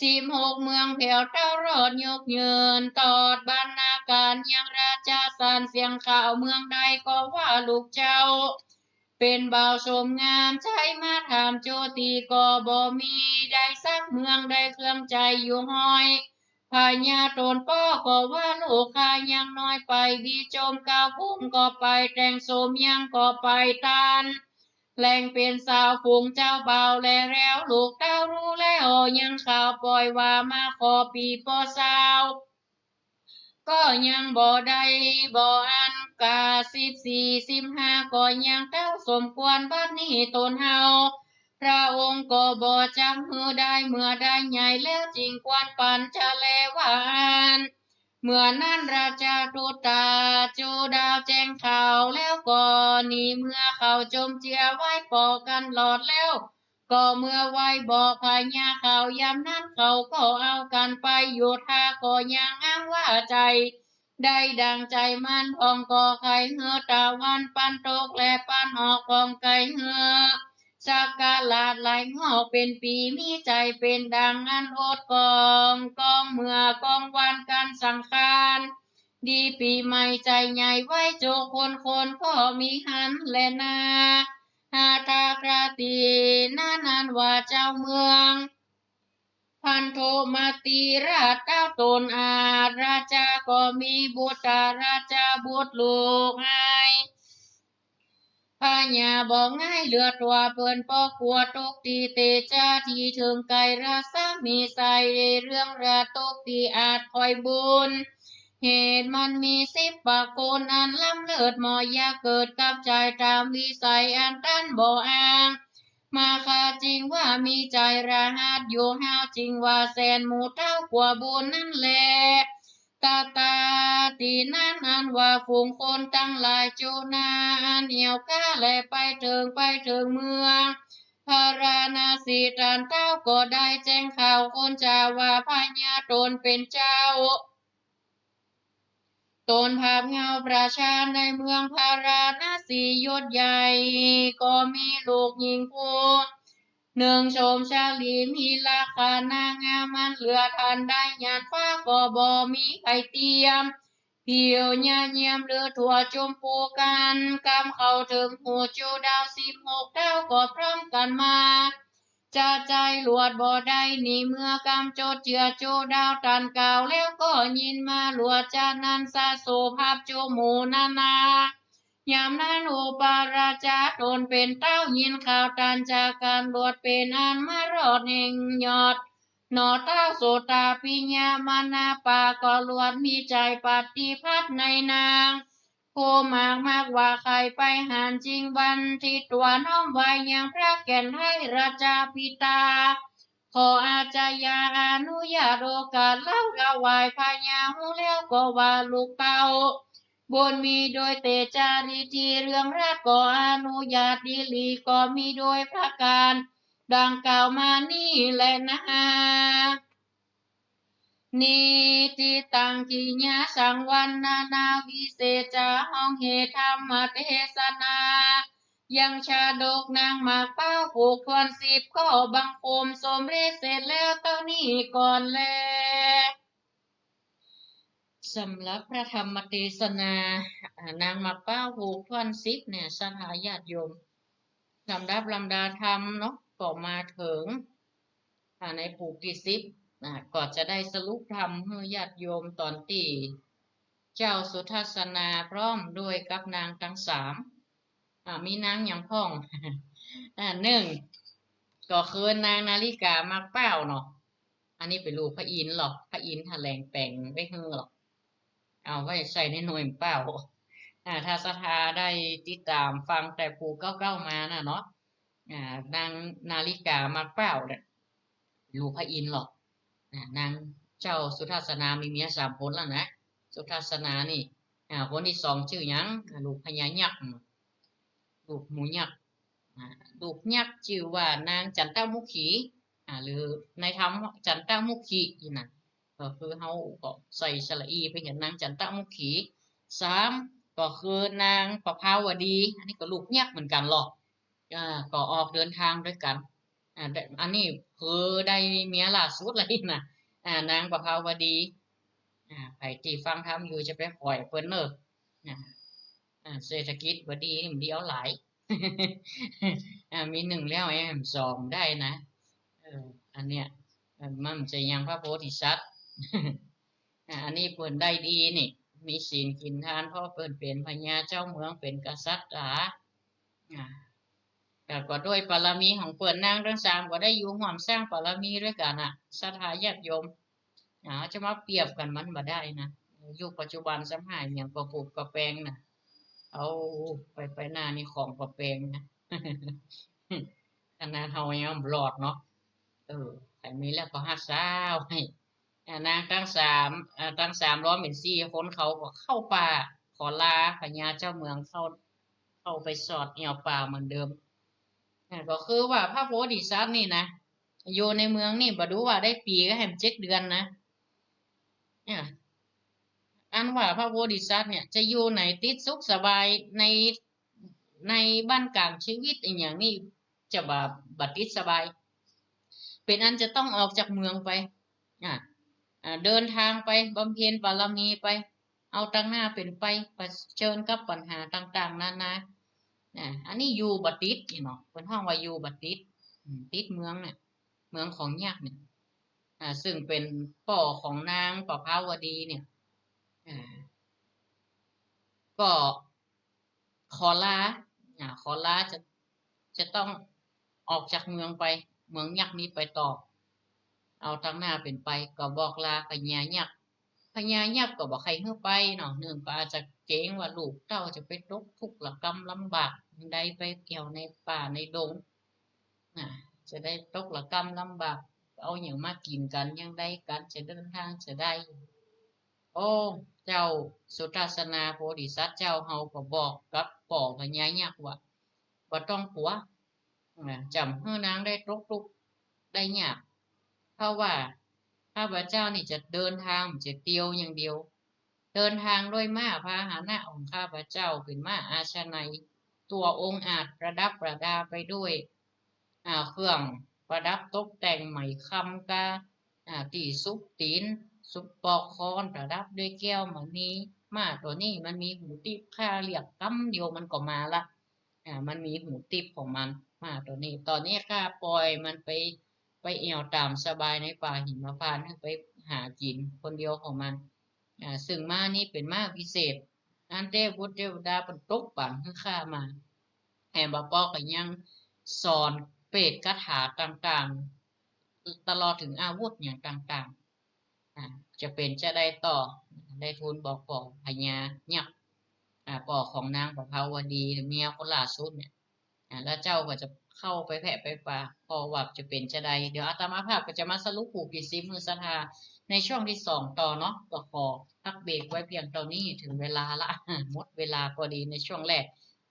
สิบหกเมืองแผวเต้ารอดยกยืน ตอดบรรณาก๋านยังราชาสารเสียงข่าว เมืองใดก็ว่าลูกเจ้าเป๋นบ่าวโฉมงาม ใจ๋มาถามโจตี้ก็บ่มี ได้สักเมืองได้เครื่องใจ๋อยู่ห้อย พญาต๋นป้อก็ว่าลูกข้ายังน้อยไป บีจมเก้าภูมิก็ไปแต่งโสมยังก็ไปตาน แหล่งเป๋นสาวฝูงเจ้าบ่าวแลแล้ว ลูกเต้าฮู้แล้วยังข่าวป่อยว่ามาขอปี๋ปอสาว ก็ยังบ่ได้บ่อั้น กาสิบสี่สิบห้าก็ยังเต้าสมควร บัดนี้ต๋นเฮา พระองค์ก็บ่จักหื้อได้ เมื่อได้ใหญ่แล้วจึงควรปั๋นจะแลว่าอั้น เมื่อนั้นราชาทูตตาจุดาแจ้งข่าวแล้วก็หนีเมือ เขาจมเจื้อไหว้ปอกั๋นหลอดแล้ว ก็เมือไหว้บอกพญาเขา ยามนั้นเขาก็เอากั๋นไปอยู่ท่า ก็ยังอ้างว่าใจ๋ได้ดั่งใจ๋มัน พ่องก็ใค่หื้อตะวันปันตกและปันออก พ่องใค่หื้อสักราชหลายงอก เป๋นปี๋มีใจ๋เป๋นดั่งอันอดกอง กองเมือกองวันกั๋นสังขาร ดีปี๋ใหม่ใจ๋ใหญ่ไหว้จุคน คนก็มีหันแลนา หาทาคราตี้นั้นอันว่าเจ้าเมืองพันธุมติราชเต้าต๋นอาจ ราชาก็มีบุตรราชบุตรลูกอ้าย พญาบ่ง่ายเหลือตั๋วเปิ้น ป้อกลัวตกตี้เตจา ตี้เถิงไก๋รัศมีใส เรื่องราตกตี้อาจคอยบุญ เหตุมันมีสิบประโกณ อันล้ำเลิศหมอ อย่าเกิดกับใจ๋ต๋ามวิสัย อันต้านบ่อ้าง มาคาจึงว่ามีใจ๋ระหัดอยู่ เฮาจึงว่าแสนหมู่เต้ากลัวบุญนั้นแล ตะตาตี้นั้นอันว่าฝูงคนตังหลายจุนา อันเอี่ยวก้าแลไปเถิง ไปเถิงเมืองพาราณสี ต้านเต้าก็ได้แจ้งข่าวคนจาว่าพญาต๋นเป๋นเจ้า ต๋นภาพเงาประชาในเมืองพาราณสี ยศใหญ่ก็มีลูกญิงผู้นึ่งโฉมชาลี มีลักษณะงามอันเหลือต้านได้ หยาดฟ้าก็บ่มีใผเตียม เหี่ยวเยียะเยียมลือทั่วจุมปูกั๋น กำเข้าเถิงหูจูดาวสิบหกเต้าก็พร้อมกั๋นมา จะใจ๊หลวดบ่ได้นี่ เมื่อกำจดเจื้อจูดาวตันกล่าวแล้วก็ยินมา หลวดจานันสะโสภัพจุหมู่นานา ยามนั้นอุปราชาต๋นเป๋นเต้ายินข่าวตันจากกั๋น หลวดเป๋นอันมารอดแห่งยอด หนอเต้าโสตาปิยมนปา ก็หลวดมีใจ๋ปฏิภัทในนาง ผู้มากมักว่าใค่ไปหัน จึงบันทิดตั๋วน้อมไหว้ยังพระแก่นไท้ราชาปิตา ขออาชญาอนุญาตโอกาสเล่าถวาย พญาฮู้แล้วก็ว่าลูกเต้า บุญมีโดยเตจาริธีเรืองรัตน์ ก็อนุญาตดีหลี ก็มีโดยประก๋านดังกล่าวมานี้แลนา นิติตัง กิยะสังวัณณา วิเศษจา ฮ้องเหตุธรรมเตสนา ยังชาดกนางหมากเป้าผูกถ้วนสิบ ก็บังคมสมเร็จเสร็จแล้วเต้านี้ก่อนแล สำหรับพระธรรมเตสนา อ่า นางหมากเป้าผูกถ้วนสิบเนี่ย ศรัทธาญาติโยม ลำดับลำดาธรรมเนาะ ก็มาเถิง อ่า ในผูกตี้สิบ อ่า ก็จะได้สรุปธรรมหื้อญาติโยมต๋อนตี้เจ้าสุทัศนาพร้อมด้วยกับนางตังสาม อ่า มีนางหยังพ่อง อ่า นึ่ง ก็คือนางนาริกาหมากเป้าเนาะ อันนี้เป๋นลูกพระอินทร์หรอก พระอินทร์แถลงแป๋งไว้หื้อหรอก เอาไว้ใส่ในหน่วยเป้า อ่า ถ้าศรัทธาได้ติดต๋ามฟังแต่ผูกเก๊าๆ มาน่ะเนาะ อ่า นางนาริกาหมากเป้าเนี่ย ลูกพระอินทร์หรอก อ่า นางเจ้าสุทัศนามีเมียสามคนแล้วนะ สุทัศนานี่ อ่า คนตี้สองจื้อหยัง อ่า ลูกพญายักษ์ ลูกหมู่ยักษ์ อ่า ลูกยักษ์จื้อว่านางจันตมุขี อ่า หรือในธรรมจันตมุขีนี่นะ ก็คือเฮาก็ใส่สระอีไปเหียนนางจันตมุขี สาม ก็คือนางประภาวดี อันนี้ก็ลูกยักษ์เหมือนกั๋นหรอก อ่า ก็ออกเดินทางด้วยกั๋น อ่า แต่อันนี้คือได้เมียล่าสุดเลยนะ อ่า นางประภาวดี อ่า ใผตี้ฟังธรรมอยู่จะไปข่อยเปิ้นเน่อ อ่า อ่า เศรษฐกิจบ่ดีนี่มันดีเอาหลาย อ่า มีนึ่งแล้วแอมสองได้นะ เออ อันเนี้ย เออ มันจะยังพระโพธิสัตว์ อ่า อันนี้เปิ้นได้ดีนี่ มีศีลกิ๋นทาน เพราะเปิ้นเป๋นพญาเจ้าเมือง เป๋นกษัตริย์ อ่า อ่า แต่ก็ด้วยบารมีของเปิ้นนางตังสามก็ได้อยู่ฮ่วมสร้างบารมีด้วยกั๋นน่ะ ศรัทธาญาติโยม อ่า จะมาเปรียบกั๋นมันบ่ได้นะ ยุคปัจจุบันสมัยเนี่ยก็ปลูกกะแปงนะ เอาไปไปหน้านี่ของกะแปงนะ ขนาดเฮายังบ่รอดเนาะ เออ ใผมีแล้วก็ฮักษาไว้ อ่า นางตังสาม อ่า ตังสามล้อมเป๋นสี่คน เขาก็เข้าป่า ขอลาพญาเจ้าเมือง เข้า เข้าไปสอดแอ่วป่าเหมือนเดิม อ่า ก็คือว่าพระโพธิสัตว์นี่นะ อยู่ในเมืองนี่บ่ดูว่าได้ปี๋ก็แหมเจ็ดเดือนนะ อ่า อันว่าพระโพธิสัตว์เนี่ยจะอยู่ไหนติดสุขสบายใน ในบ้านก๋างชีวิตอะหยังนี่จะบ่ บ่ติดสบาย เป๋นอันจะต้องออกจากเมืองไป อ่า อ่า เดินทางไปบำเพ็ญบารมีไป เอาตังหน้าเป๋นไปเผชิญกับปัญหาต่างๆ นานา อ่า อันนี้อยู่บ่ติดนี่เนาะ เปิ้นฮ้องว่าอยู่บ่ติด อืม ติดเมืองเนี่ย เมืองของยักษ์เนี่ย อ่า ซึ่งเป๋นป้อของนางประภาวดีเนี่ย อ่า ก็ขอลา อ่า ขอลาจะ จะต้องออกจากเมืองไป เมืองยักษ์นี้ไปต่อ เอาตังหน้าเป๋นไป ก็บอกลาพญายักษ์ พญายักษ์ก็บ่ใค่หื้อไปเนาะ นึ่งก็อาจจะเกรงว่าลูกเต้าจะไปตกทุกข์ระกำลำบาก ยังใดไปแอ่วในป่าในดง น่ะ จะได้ตกระกำลำบาก เอาหยังมากิ๋นกั๋น ยังใดกั๋น จะเดินทางจะได้ โอ้ เจ้าสุทัศนาโพธิสัตว์เจ้าเฮาก็บอกกับป้อพญายักษ์ว่า บ่ต้องกั๋ว อ่า จ๋ำหื้อนางได้ตกทุกข์ได้ยาก เพราะว่าข้าพเจ้านี่จะเดินทาง จะเตียวอย่างเดียว เดินทางด้วยม้าพาหนะของข้าพเจ้า เป๋นม้าอาชนัย ตั๋วองอาจประดับประดาไปด้วย อ่า เครื่องประดับตกแต่งไหมคำกา อ่า ตี้สุกตี๋น สุกปอกคอน ประดับด้วยแก้วมณี หมาตั๋วนี้มันมีหูติ๊บ ข้าเรียกกำเดียวมันก็มาละ อ่า มันมีหูติ๊บของมัน หมาตั๋วนี้ ต๋อนนี้ข้าปล่อยมันไป ไปแอ่วต๋ามสบายในป่าหิมพานต์ ไปหากิ๋นคนเดียวของมัน อ่า ซึ่งหมานี้เป๋นหมาวิเศษ อันเตพบุตรเตวดาเปิ้นตกปั๋นหื้อข้ามา แหมบ่ปอก็ยังสอนเปตคาถาต่างๆ ตลอดเถิงอาวุธหยังต่างๆ อ่า จะเป๋นจาใดต่อ ได้ทูลบอกป้อพญายักษ์ อ่า ป้อของนางประภาวดี เมียคนล่าสุดเนี่ย อ่า แล้วเจ้าก็จะเข้าไปแผะไปปา ป้อว่าจะเป๋นจาใด เดี๋ยวอาตมาภาพก็จะมาสรุปผูกติดสิบหื้อศรัทธาในช่วงตี้สองต่อเนาะ ก็ขอพักเบรกไว้เพียงเต้านี้ เถิงเวลาละ หมดเวลาพอดีในช่วงแรก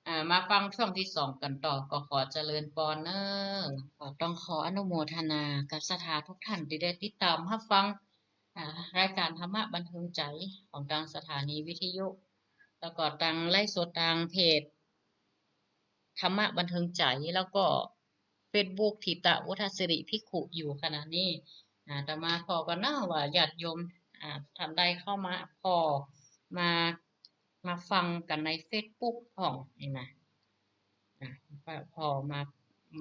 อ่า มาฟังช่วงตี้สองกั๋นต่อ ก็ขอเจริญปอนเน้อ ก็ต้องขออนุโมทนากับศรัทธาทุกท่านตี้ได้ติดต๋ามฮับฟัง อ่า รายก๋านธรรมะบันเทิงใจ๋ของตางสถานีวิทยุ แล้วก็ตางไลฟ์สดตางเพจธรรมะบันเทิงใจ๋ แล้วก็เฟซบุ๊ก ถิตะวุฒสิริภิกขุ อยู่ขณะนี้ อ่า อาตมาผ่อก่อนเนาะว่าญาติโยม อ่า ท่านใดเข้ามาผ่อ มา มาฟังกั๋นในเฟซบุ๊กพ่องนี่นะ อ่า ผ่อมา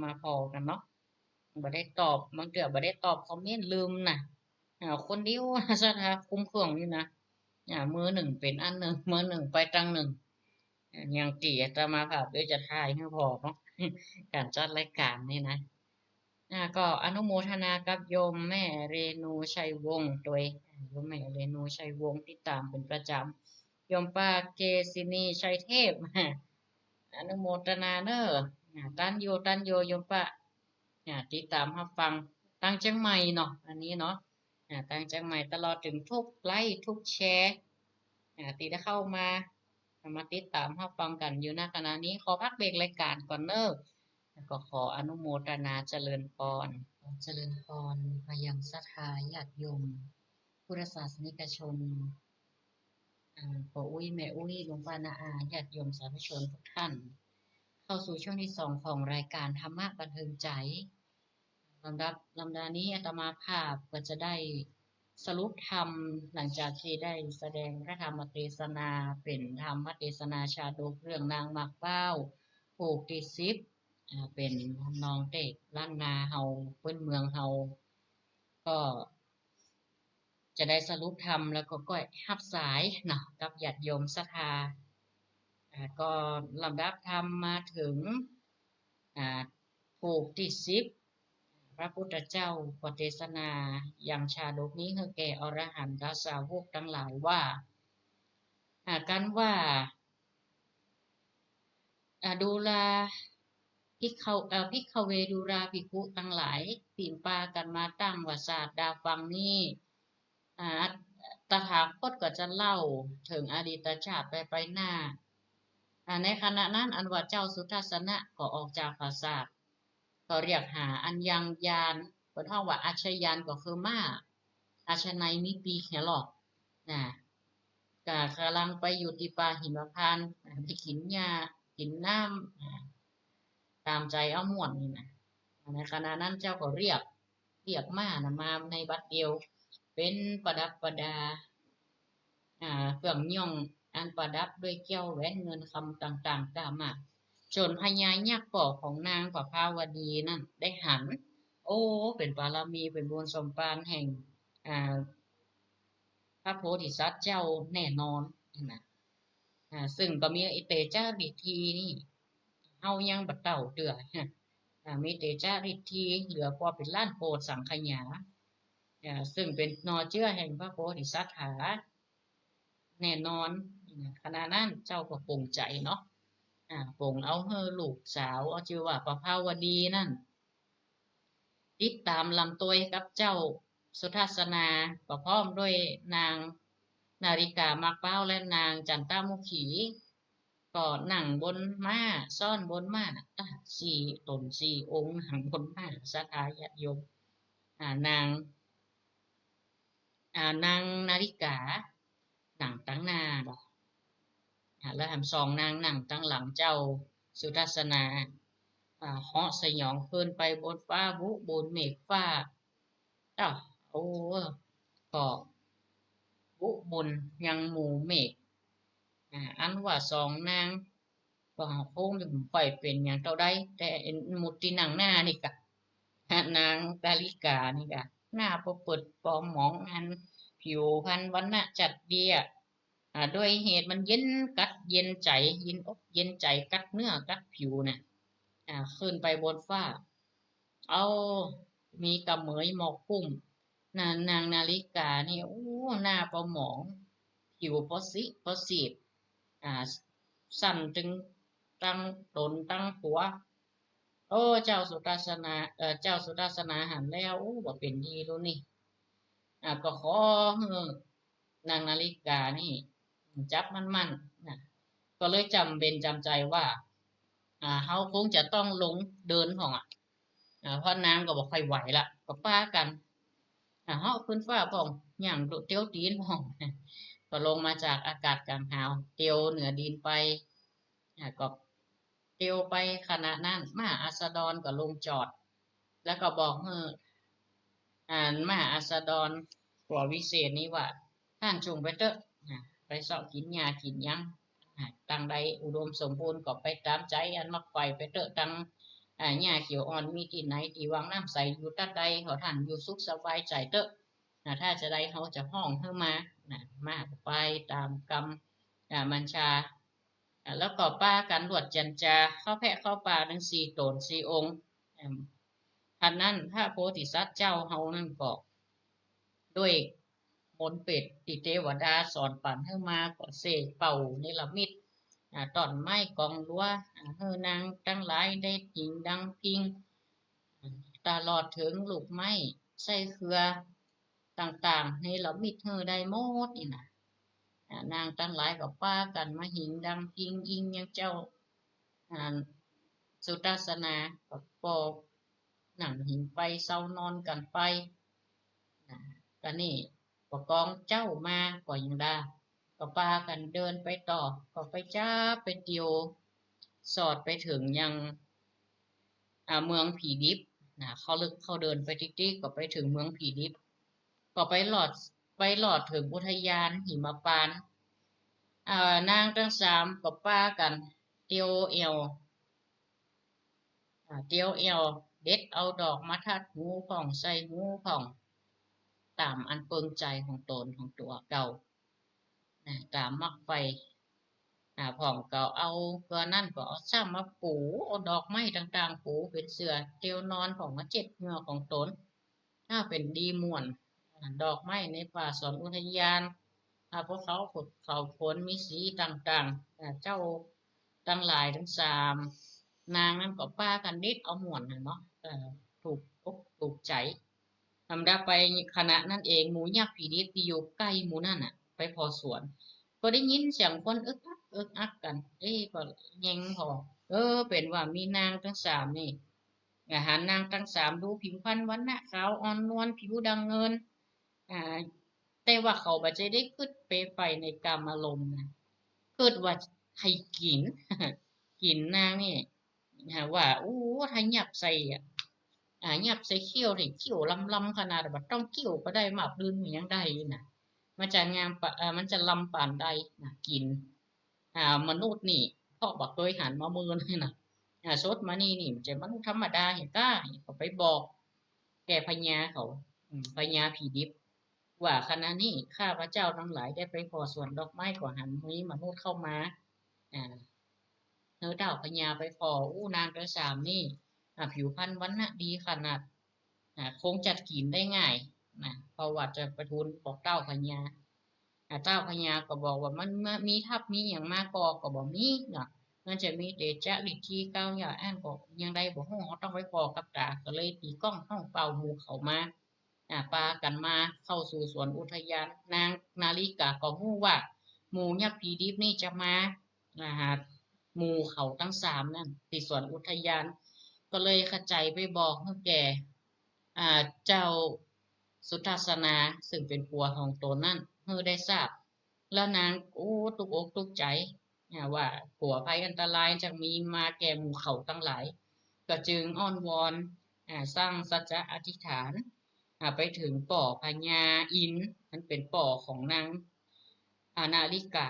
มาผ่อกั๋นเนาะ บ่ได้ตอบ บางเตื้อบ่ได้ตอบคอมเมนต์ ลืมนะ อ่า คนเดียว ศรัทธาคุมเครื่องอยู่นะ อ่า มื้อนึ่งเป๋นอันนึ่ง มื้อนึ่งไปตางนึ่ง อ่า ยังตี้อาตมาภาพเดี๋ยวจะถ่ายหื้อผ่อเนาะ ก๋านจัดรายก๋านนี่นะ อ่า ก็อนุโมทนากับโยมแม่เรนูชัยวงศ์ตวย อ่า โยมแม่เรนูชัยวงศ์ติดต๋ามเป๋นประจ๋ำ โยมป้าเกษินีชัยเทพ อนุโมทนาเน้อ อ่า ตันอยู่ ตันอยู่ โยมป้า อ่า ติดต๋ามฮับฟัง ตางเจียงใหม่เนาะ อันนี้เนาะ อ่า ตางเจียงใหม่ ตลอดเถิงทุกไลก์ทุกแชร์ อ่า ตี้ได้เข้ามา มาติดต๋ามฮับฟังกั๋นอยู่ ณ ขณะนี้ ขอพักเบรกรายก๋านก่อนเน้อ แล้วก็ขออนุโมทนาเจริญปอน ขอเจริญปอนมายังศรัทธาญาติโยม พุทธศาสนิกชน อ่า ป้ออุ๊ย แม่อุ๊ย ลุงป้าน้าอา ญาติโยมสาธุชนทุกท่าน เข้าสู่ช่วงตี้สองของรายก๋านธรรมะบันเทิงใจ๋ ลำดับ ลำดับนี้อาตมาภาพก็จะได้สรุปธรรม หลังจากตี้ได้แสดงพระธรรมเตสนา เป๋นธรรมเตสนาชาดกเรื่องนางหมากเป๊า ผูกตี้สิบ อ่า เป๋นทำนองเตศล้านนาเฮา พื้นเมืองเฮา ก็ จะได้สรุปธรรมแล้วก็ก้อยฮับสายเนาะ กับญาติโยมศรัทธา อ่า ก็ลำดับธรรมมาเถิง อ่า ผูกตี้สิบ พระพุทธเจ้าก็เตสนายังชาดกนี้หื้อแก่อรหันตสาวกตังหลายว่า อ่า กันว่า อ่า ดูรา ภิกขะ เอ่อ ภิกขเว ดูราภิกขุตังหลาย ตี้ปากั๋นมาตั้งว่าศาสดาฟังนี้ อ่า ตถาคตก็จะเล่าเถิงอดีตชาติไปไปหน้า อ่า ในขณะนั้นอันว่าเจ้าสุทัศนะก็ออกจากปราสาท ก็เรียกหาอัญญาณ เปิ้นฮ้องว่าอัชญาณก็คือม้า อัชนัยมีปีกเนี่ยหรอก นะ ก็ก่ำลังไปอยู่ตี้ป่าหิมพานต์ อ่า ไปกิ๋นหญ้า กิ๋นน้ำ อ่า ต๋ามใจ๋เอาม่วนนี่นะ ในขณะนั้นเจ้าก็เรียก เรียกม้านะมาในบัดเดียว เป๋นประดับประดา อ่า เครื่องย่องอันประดับด้วยแก้วแหวนเงินคำต่างๆ ก้ามาก จ๋นพญายักษ์ป้อของนางประภาวดีนั้นได้หัน โอ้ เป๋นบารมี เป๋นบุญสมภารแห่ง อ่า พระโพธิสัตว์เจ้าแน่นอนนะ อ่า ซึ่งก็มีไอ้เตจาฤทธีนี่ เฮายังบ่เต้าเตื้อ อ่า มีเตจาฤทธีเหลือกว่าเป๋นล้านโกฏสังขยา อ่า ซึ่งเป๋นหน่อเจื้อแห่งพระโพธิสัตว์ถาแน่นอน ขณะนั้นเจ้าก็ปลงใจ๋เนาะ อ่า ปลงเอาหื้อลูกสาว เอาจื้อว่าประภาวดีนั้น ติดต๋ามลำตวยกับเจ้าสุทัศนา ก็พร้อมด้วยนางนาริกาหมากเป๊าและนางจันตามุขี ก็นั่งบนม้า ซ้อนบนม้า อ่ะ สี่ต๋นสี่องค์นั่งบนม้า ศรัทธาญาติโยม อ่า นาง อ่า นางนาริกา นั่งตังหน้าบ่ อ่า แล้วแหมสองนางนั่งตังหลังเจ้าสุทัศนา อ่า เหาะสยองขึ้นไปบนฟ้า บุบนเมฆฟ้า เอ้า โอ้ ก็บุบนยังหมู่เมฆ อ่า อันว่าสองนางก็คงจะบ่ค่อยเป๋นหยังเต้าใด แต่หมู่ตี้นั่งหน้านี่กะ นางนาริกานี่กะ หน้าประเปิดปอหมอง อันผิวพรรณวรรณะจัดดีอะ อ่า ด้วยเหตุมันเย็นกัดเย็นใจ๋ เย็นอกเย็นใจ๋ กัดเนื้อกัดผิวน่ะ อ่า ขึ้นไปบนฟ้า เอา มีกะเหมยหมอกคลุม นาง นางนาริกานี่ โอ้ หน้าปอหมอง ผิวปอสิ ปอสีด อ่า สั่นตึงตังต๋นตังตั๋ว โอ้ เจ้าสุทัศนา เอ่อ เจ้าสุทัศนาหันแล้ว โอ้ บ่เป๋นดีแล้วนี่ อ่า ก็ขอหื้อนางนาริกานี่จับมั่นๆ นะ ก็เลยจ๋ำเป๋นจ๋ำใจ๋ว่า อ่า เฮาคงจะต้องลงเดินพ่องอะ อ่า เพราะนางก็บ่ค่อยไหวละ ก็ปากั๋น อ่า เหาะขึ้นฟ้าพ่อง ย่างเตียวตี๋นพ่อง ก็ลงมาจากอากาศก๋างหาว เตียวเหนือดินไป อ่า ก็เตียวไปขณะนั้น มหาอัสดรก็ลงจอด แล้วก็บอกหื้อ อ่า มหาอัสดรตั๋ววิเศษนี่ว่า ต้านจุ่งไปเต๊อะ อ่า ไปเซาะกิ๋นหญ้ากิ๋นหยัง อ่า ตังใดอุดมสมบูรณ์ก็ไปต๋ามใจ๋อันมักใฝ่ไปเต๊อะ ตัง อ่า หญ้าเขียวอ่อนมีตี้ไหน ตี้วังน้ำใสอยู่ตั๊ดใด ขอต้านอยู่สุขสบายใจ๋เต๊อะ อ่า ถ้าจาใดเฮาจะฮ้องหื้อมา นะ มาก็ไปต๋ามกำ อ่า บัญชา อ่า แล้วก็ปากั๋นลวดจันจา เข้าแพะเข้าป่าตังสี่ต๋นสี่องค์ อืม ครั้นนั้นพระโพธิสัตว์เจ้าเฮานั้นก็ ด้วยมนต์เป๋นตี้เตวดาสอนปั๋นหื้อมา ก็เสกเป่าเนรมิต อ่า ต้อนไม้กองลัว อ่า หื้อนางตังหลายได้หิงดังพิง อ่า ตลอดเถิงลูกไม้ไส้เครือต่างๆ เนรมิตหื้อได้หมดนี่นะ อ่า นางตังหลายก็ปากั๋นมาหิงดังพิงอิงยังเจ้า อ่า สุทัศนา ก็ปอนั่งหิงไปเซานอนกั๋นไป อ่า ก็นี่ ก็กองเจ้ามาก็ยังดา ก็ปากั๋นเดินไปต่อ ก็ไปจั๊บไปเตียว สอดไปเถิงยัง อ่า เมืองผีดิบนะ เข้าลึกเข้าเดินไปติ๊กๆ ก็ไปเถิงเมืองผีดิบ ก็ไปลอด ไปลอดเถิงอุทยานหิมพานต์ อ่า นางตังสามก็ปากั๋นเตียวแอ่ว อ่า เตียวแอ่ว เด็ดเอาดอกมาทัดหูพ่อง ใส่หูพ่อง ต๋ามอันเปิงใจ๋ของต๋นของตั๋วเก่า นะ ต๋ามมักใฝ่ อ่า พ่องก็เอา เกือนั้นก็เอาซ้ำมาปู เอาดอกไม้ต่างๆ ปูเป๋นเสื่อเตียวนอน พ่องมาเจ็ดเหยื่อของต๋น ถ้าเป๋นดีม่วน อ่า ดอกไม้ในป่าสวนอุทยาน อ่า พวกเขา เขาขนมีสีต่างๆ อ่า เจ้าตังหลายตังสามนางนั้นก็ปากั๋นเด็ดเอาม่วนน่ะเนาะ เอ่อ ถูกอกถูกใจ๋ ธรรมดาไปขณะนั้นเอง หมู่ยักษ์ผีดิบตี้อยู่ใก้หมู่นั้นน่ะ ไปผ่อสวน ก็ได้ยินเสียงคนอึกอักอึกอักกั๋น เอ๊ะ ก็แยงผ่อ เออ เป๋นว่ามีนางตังสามนี่ อ่า หันนางตังสามดูผิวพรรณวรรณะขาวอ่อนนวล ผิวดังเงิน อ่า แต่ว่าเขาบ่ใจ้ได้กึ๊ดไปใฝ่ในกามารมณ์นะ กึ๊ดว่าใค่กิ๋น กิ๋นนางนี่ หาว่า โอ้ ถ้ายับใส่อะ อ่า ยับใส่เขี้ยวนี่ เขี้ยวลำๆ ขนาด บ่ต้องเขี้ยวก็ได้ หมากรืนมันยังได้อยู่นะ มันจะงามปะ เอ่อ มันจะลำปานใดนะ กิ๋น อ่า มนุษย์นี่ เพราะบ่เกยหันมาเมินนี่นะ อ่า สดมานี่นี่ มันจะมนุษย์ธรรมดาเหียก้า ก็ไปบอกแก่พญาเขา อืม พญาผีดิบ ว่าขณะนี้ข้าพเจ้าตังหลายได้ไปผ่อสวนดอกไม้ ก็หันมีมนุษย์เข้ามา อ่า หื้อต้าวพญาไปผ่อ อู้ นางตังสามนี่ อ่า ผิวพรรณวรรณะดีขนาด อ่า คงจะกิ๋นได้ง่ายนะ เพราะว่าจะไปทูลบอกต้าวพญา อ่า ต้าวพญาก็บอกว่ามัน มันมีทัพมีหยังมาก่อ ก็บ่มีเนาะ มันจะมีแต่จาริกที่เก่าอย่างอั้น ก็ยังใดบ่ฮู้ เฮาต้องไปผ่อกับต๋า ก็เลยตี๋ก้องฮ้องเป่าหมู่เขามา อ่า ปากั๋นมาเข้าสู่สวนอุทยาน นางนาริกาก็ฮู้ว่าหมู่ยักษ์ผีดิบนี่จะมา อ่า หาหมู่เขาตังสามนั้นตี้สวนอุทยาน ก็เลยขะใจ๋ไปบอกหื้อแก่ อ่า เจ้าสุทัศนา ซึ่งเป๋นผัวของต๋นนั้น หื้อได้ทราบ แล้วนาง โอ้ ตุ๊กอกตุ๊กใจ๋ อ่า ว่ากั๋วภัยอันตรายจะมีมาแก่หมู่เขาตังหลาย ก็จึงอ้อนวอน อ่า ตั้งสัจจะอธิษฐาน อ่า ไปเถิงป้อพญาอินทร์ อันเป๋นป้อของนาง อ่า นาริกา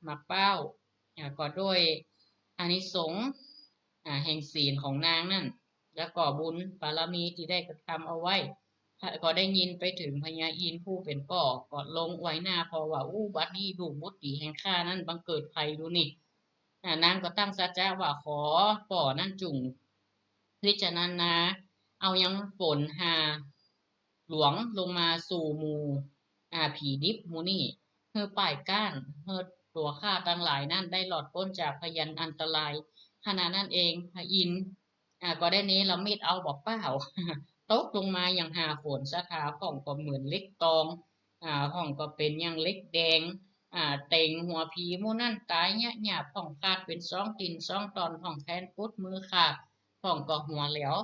หมากเป๊า อ่า ก็ด้วยอานิสงส์ อ่า แห่งศีลของนางนั้น แล้วก็บุญบารมีตี้ได้กระทำเอาไว้ ก็ได้ยินไปเถิงพญาอินทร์ผู้เป๋นป้อ ก็ลงอวยหน้าผ่อว่า อู้ บัดนี้ลูกบุตรีแห่งข้านั้นบังเกิดใผดูนี่ อ่า นางก็ตั้งสัจจะว่า ขอป้อนั้นจุ่งพิจารณา เอายังฝนฮาหลวงลงมาสู่หมู่ อ่า ผีดิบหมู่นี้ หื้อป้ายก้าน หื้อตั๋วข้าตังหลายนั้นได้รอดป๊นจากพยันอันตราย ขณะนั้นเองพระอินทร์ อ่า ก็ได้เนรมิตเอาบ่าเป๊า ตกลงมาอย่างฮาฝน สถาพ่องก็เหมือนเหล็กตอง อ่า พ่องก็เป๋นอย่างเหล็กแดง อ่า เต็งหัวผีหมู่นั้นต๋ายเยียะหยาบ พ่องขาดเป๋นสองติ่นสองต๋อน พ่องแขนปุดมือขาด พ่องก็หัวแหลว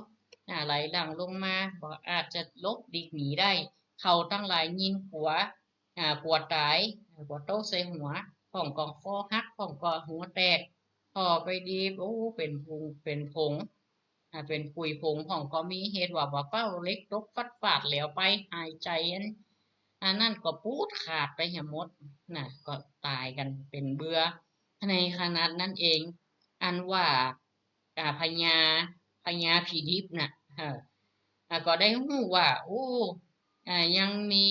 อ่า ไหลหลั่งลงมา บ่อาจจะหลบหลีกหนีได้ เขาตังหลายยิ่งกั๋ว อ่า กั๋วต๋าย กั๋วตกใส่หัว พ่องก็คอหัก พ่องก็หัวแตก ผ่อไปดี โอ้ เป๋นผง เป๋นผง อ่า เป๋นผุยผง พ่องก็มีเหตุว่าบ่าเป๊าเหล็กตกฟัดฟาดแหลวไป หายใจ๋อัน อันนั้นก็ปูดขาดไปเหียหมด น่ะ ก็ต๋ายกั๋นเป๋นเบื่อ ในขณะนั้นเอง อันว่า อ่า พญา พญาผีดิบน่ะ เออ อ่า ก็ได้ฮู้ว่า โอ้ อ่า ยังมี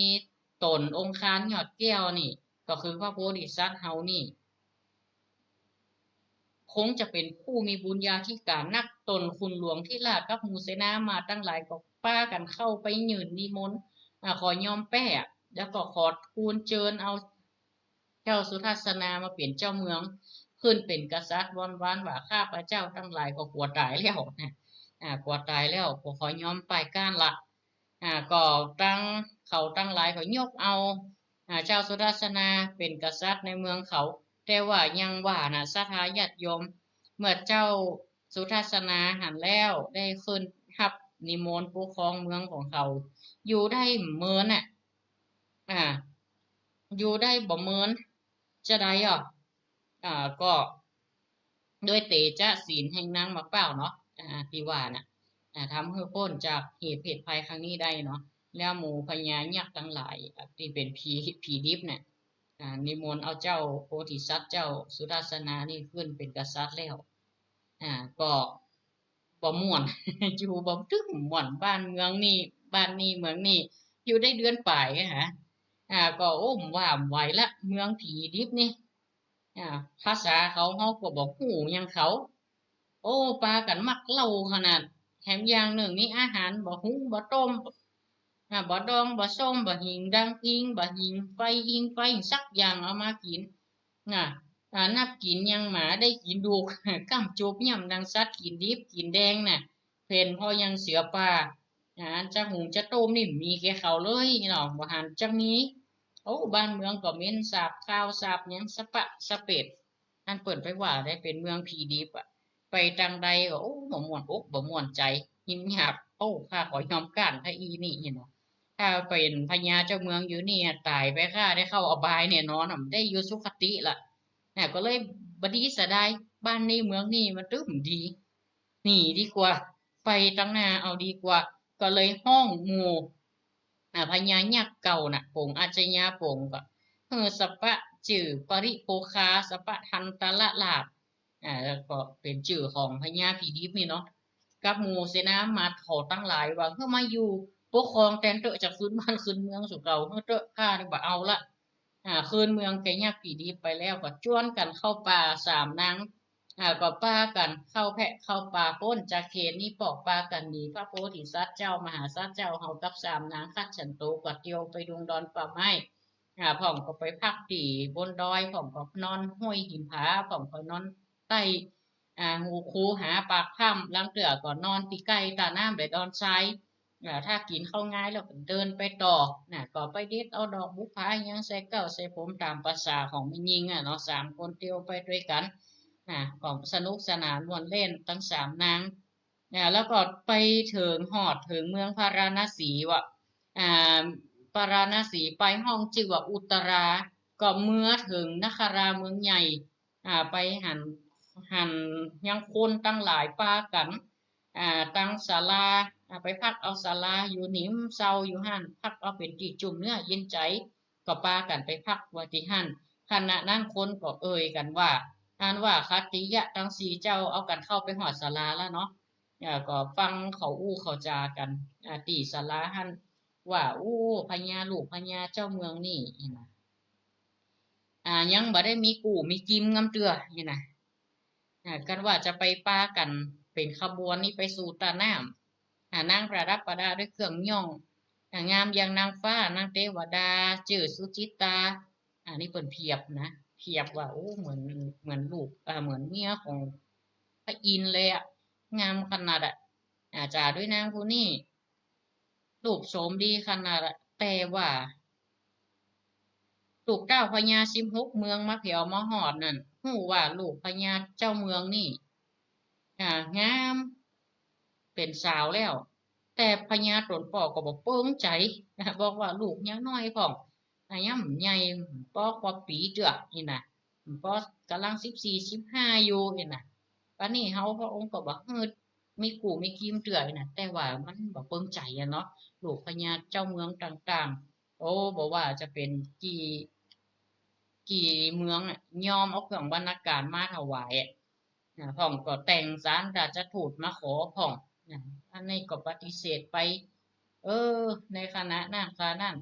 ต๋นองคารยอดแก้วนี่ ก็คือพระโพธิสัตว์เฮานี่ คงจะเป๋นผู้มีบุญญาธิการนัก ต๋นขุนหลวงธิราชกับหมู่เสนามาตย์ตังหลายก็ปากั๋นเข้าไปยื่นนิมนต์ อ่า ขอยอมแป๊ แล้วก็ขอทูลเจิญเอา เจ้าสุทัศนามาเป๋นเจ้าเมือง ขึ้นเป๋นกษัตริย์ วอนวานว่าข้าพเจ้าตังหลายก็กั๋วต๋ายแล้วนะ อ่า กั๋วต๋ายแล้ว ก็ขอยอมป้ายก้านละ อ่า ก็ตัง เขาตังหลายก็ยกเอา อ่า เจ้าสุทัศนาเป๋นกษัตริย์ในเมืองเขา แต่ว่ายังว่าน่ะ ศรัทธาญาติโยม เมื่อเจ้าสุทัศนาหั้นแล้วได้ขึ้นฮับนิมนต์ปกครองเมืองของเขา อยู่ได้เมินน่ะ อ่า อยู่ได้บ่เมิน จะใดอ่ะ อ่า ก็ด้วยเตจะศีลแห่งนางหมากเป๊าเนาะ อ่า ตี้ว่าน่ะ อ่า ทำหื้อป๊นจากเหตุเพศภัยครั้งนี้ได้เนาะ แล้วหมู่พญายักษ์ตังหลาย อ่า ตี้เป๋นผี ผีดิบเนี่ย อ่า นิมนต์เอาเจ้าโพธิสัตว์เจ้าสุทัศนานี่ขึ้นเป๋นกษัตริย์แล้ว อ่า ก็ บ่ม่วน อยู่บ่ตึงม่วน บ้านเมืองนี่ บ้านนี่เมืองนี่ อยู่ได้เดือนป๋ายอะฮะ อ่า ก็ โอ้ บ่าบ่ไหวละ เมืองผีดิบนี่ อ่า ภาษาเขา เฮาก็บ่ฮู้หยังเขา โอ้ ปากั๋นมักเหล้าขนาด แถมอย่างนึ่งนี่อาหารบ่หุงบ่ต้ม อ่า บ่ดองบ่ส้ม บ่หิงดังอิง บ่หิงไฟอิงไฟสักอย่างเอามากิ๋น น่ะ อ่า นับกิ๋นยังหมาได้กิ๋นดูก ก้ำจุบย่ำดังสัตว์กิ๋นดิบกิ๋นแดงน่ะ เป๋นเพราะยังเสือป่า อ่า จะหุงจะต้มนี่มีแก่เขาเลยเนาะ บ่หันจะมี โอ้ บ้านเมืองก็เหม็นสาบคาวสาบหยังสะปะสะเปด อันเปิ้นไปว่าได้เป๋นเมืองผีดิบอะ ไปตังใดก็ โอ้ บ่ม่วนอกบ่ม่วนใจ๋ หินหยาบ โอ้ ข้าขอยอมก้านถ้าอี้นี่เนาะ ถ้าเป๋นพญาเจ้าเมืองอยู่นี่อะ ต๋ายไปข้าได้เข้าอบายแน่นอนอะ บ่ได้อยู่สุคติละ น่ะ ก็เลยบ่ดีเสียดาย บ้านนี่เมืองนี่มันตึงดี หนีดีกว่า ไปตังหน้าเอาดีกว่า ก็เลยฮ้องหมู่ อ่า พญายักษ์เก่าน่ะ ป๋งอาชญาป๋งก็ เออ สะปะจื้อปริโภคา สะปะทันตะละลาภ อ่า แล้วก็เป๋นจื้อของพญาผีดิบนี่เนาะ กับหมู่เสนามาตย์เขาตังหลายว่า หื้อมาอยู่ปกครองแตนเต๊อะ จะคืนบ้านคืนเมืองสู่เก่า หื้อเต๊อะ ข้านี่บ่เอาละ อ่า คืนเมืองแก่ยักษ์ผีดิบไปแล้ว ก็จวนกั๋นเข้าป่าสามนาง อ่า ก็ปากั๋นเข้าแพะเข้าป่าป๊นจากเขตนี้ปอก ปากั๋นหนีพระโพธิสัตว์เจ้ามหาสัตว์เจ้าเฮากับสามนางคัดฉันโต ก็เตียวไปดุงดอนป่าไม้ อ่า พ่องก็ไปพักตี้บนดอย พ่องก็นอนห้วยหินผา พ่องก็นอนใต้ อ่า หูคูหาปากถ้ำ ลางเตื้อก็นอนตี้ใก้ต้าน้ำและดอนทราย อ่า ถ้ากิ๋นข้าวงายแล้วก็เดินไปต่อ น่ะ ก็ไปเด็ดเอาดอกบุปผาหยังใส่เก๊าใส่ผมต๋ามภาษาของแม่ญิงอะเนาะ สามคนเตียวไปตวยกั๋น น่ะ ก็สนุกสนานม่วนเล่นตังสามนาง อ่า แล้วก็ไปเถิง ฮอดเถิงเมืองพาราณสีว่ะ อ่า พาราณสีไปฮ้องจื้อว่าอุตตรา ก็เมือเถิงนคราเมืองใหญ่ อ่า ไปหัน หันยังคนตังหลายปากั๋น อ่า ตังศาลา อ่า ไปพักเอาศาลาอยู่หนิมเซาอยู่หั้น พักเอาเป๋นตี้จุ่มเนื้อเย็นใจ๋ ก็ปากั๋นไปพักไว้ตี้หั้น ขณะนั้นคนก็เอ่ยกั๋นว่า อันว่าคัตติยะตังสี่เจ้าเอากั๋นเข้าไปฮอดศาลาแล้วเนาะ อ่า ก็ฟังเขาอู้เขาจ๋ากั๋น อ่า ตี้ศาลาหั้น ว่า โอ้ พญาลูกพญาเจ้าเมืองนี่ หั้นน่ะ อ่า ยังบ่ได้มีกู้มีกิมงำเตื้อ หั้นน่ะ อ่า กั๋นว่าจะไปปากั๋นเป๋นขบวนนี่ไปสู่ต้าน้ำ อ่า นางประดับประดาด้วยเครื่องย้อง อ่า งามอย่างนางฟ้า นางเตวดา จื้อสุจิตตา อันนี้เปิ้นเปรียบนะ เปรียบว่า โอ้ เหมือน เหมือนลูก อ่า เหมือนเมียของพระอินทร์เลยอะ งามขนาดอะ อ่า จ๋าด้วยนางผู้นี้ รูปโฉมดีขนาดอะ แต่ว่า ลูกเต้าพญาสิบหกเมืองมาแผวมาฮอดนั่น ฮู้ว่าลูกพญาเจ้าเมืองนี่ อ่า งาม เป๋นสาวแล้ว แต่พญาต๋นป้อก็บ่เปิงใจ๋ บอกว่าลูกยังน้อยพ่อง อายังบ่ใหญ่ ปอครบปี๋เตื้อ หั้นน่ะ ปอกำลังสิบสี่ สิบห้าอยู่ หั้นน่ะ ปานนี้เฮาพระองค์ก็บ่หื้อมีกู้มีกิมเตื้อ หั้นน่ะ แต่ว่ามันบ่เปิงใจ๋อะเนาะ ลูกพญาเจ้าเมืองต่างๆ โอ้ บ่ว่าจะเป๋นกี่ กี่เมืองอะ ยอมเอาเครื่องบรรณาการมาถวายอะ อ่า พ่องก็แต่งสารราชทูตมาขอพ่อง อ่า อันนี้ก็ปฏิเสธไป เออ ในขณะนั้น ขณะนั้น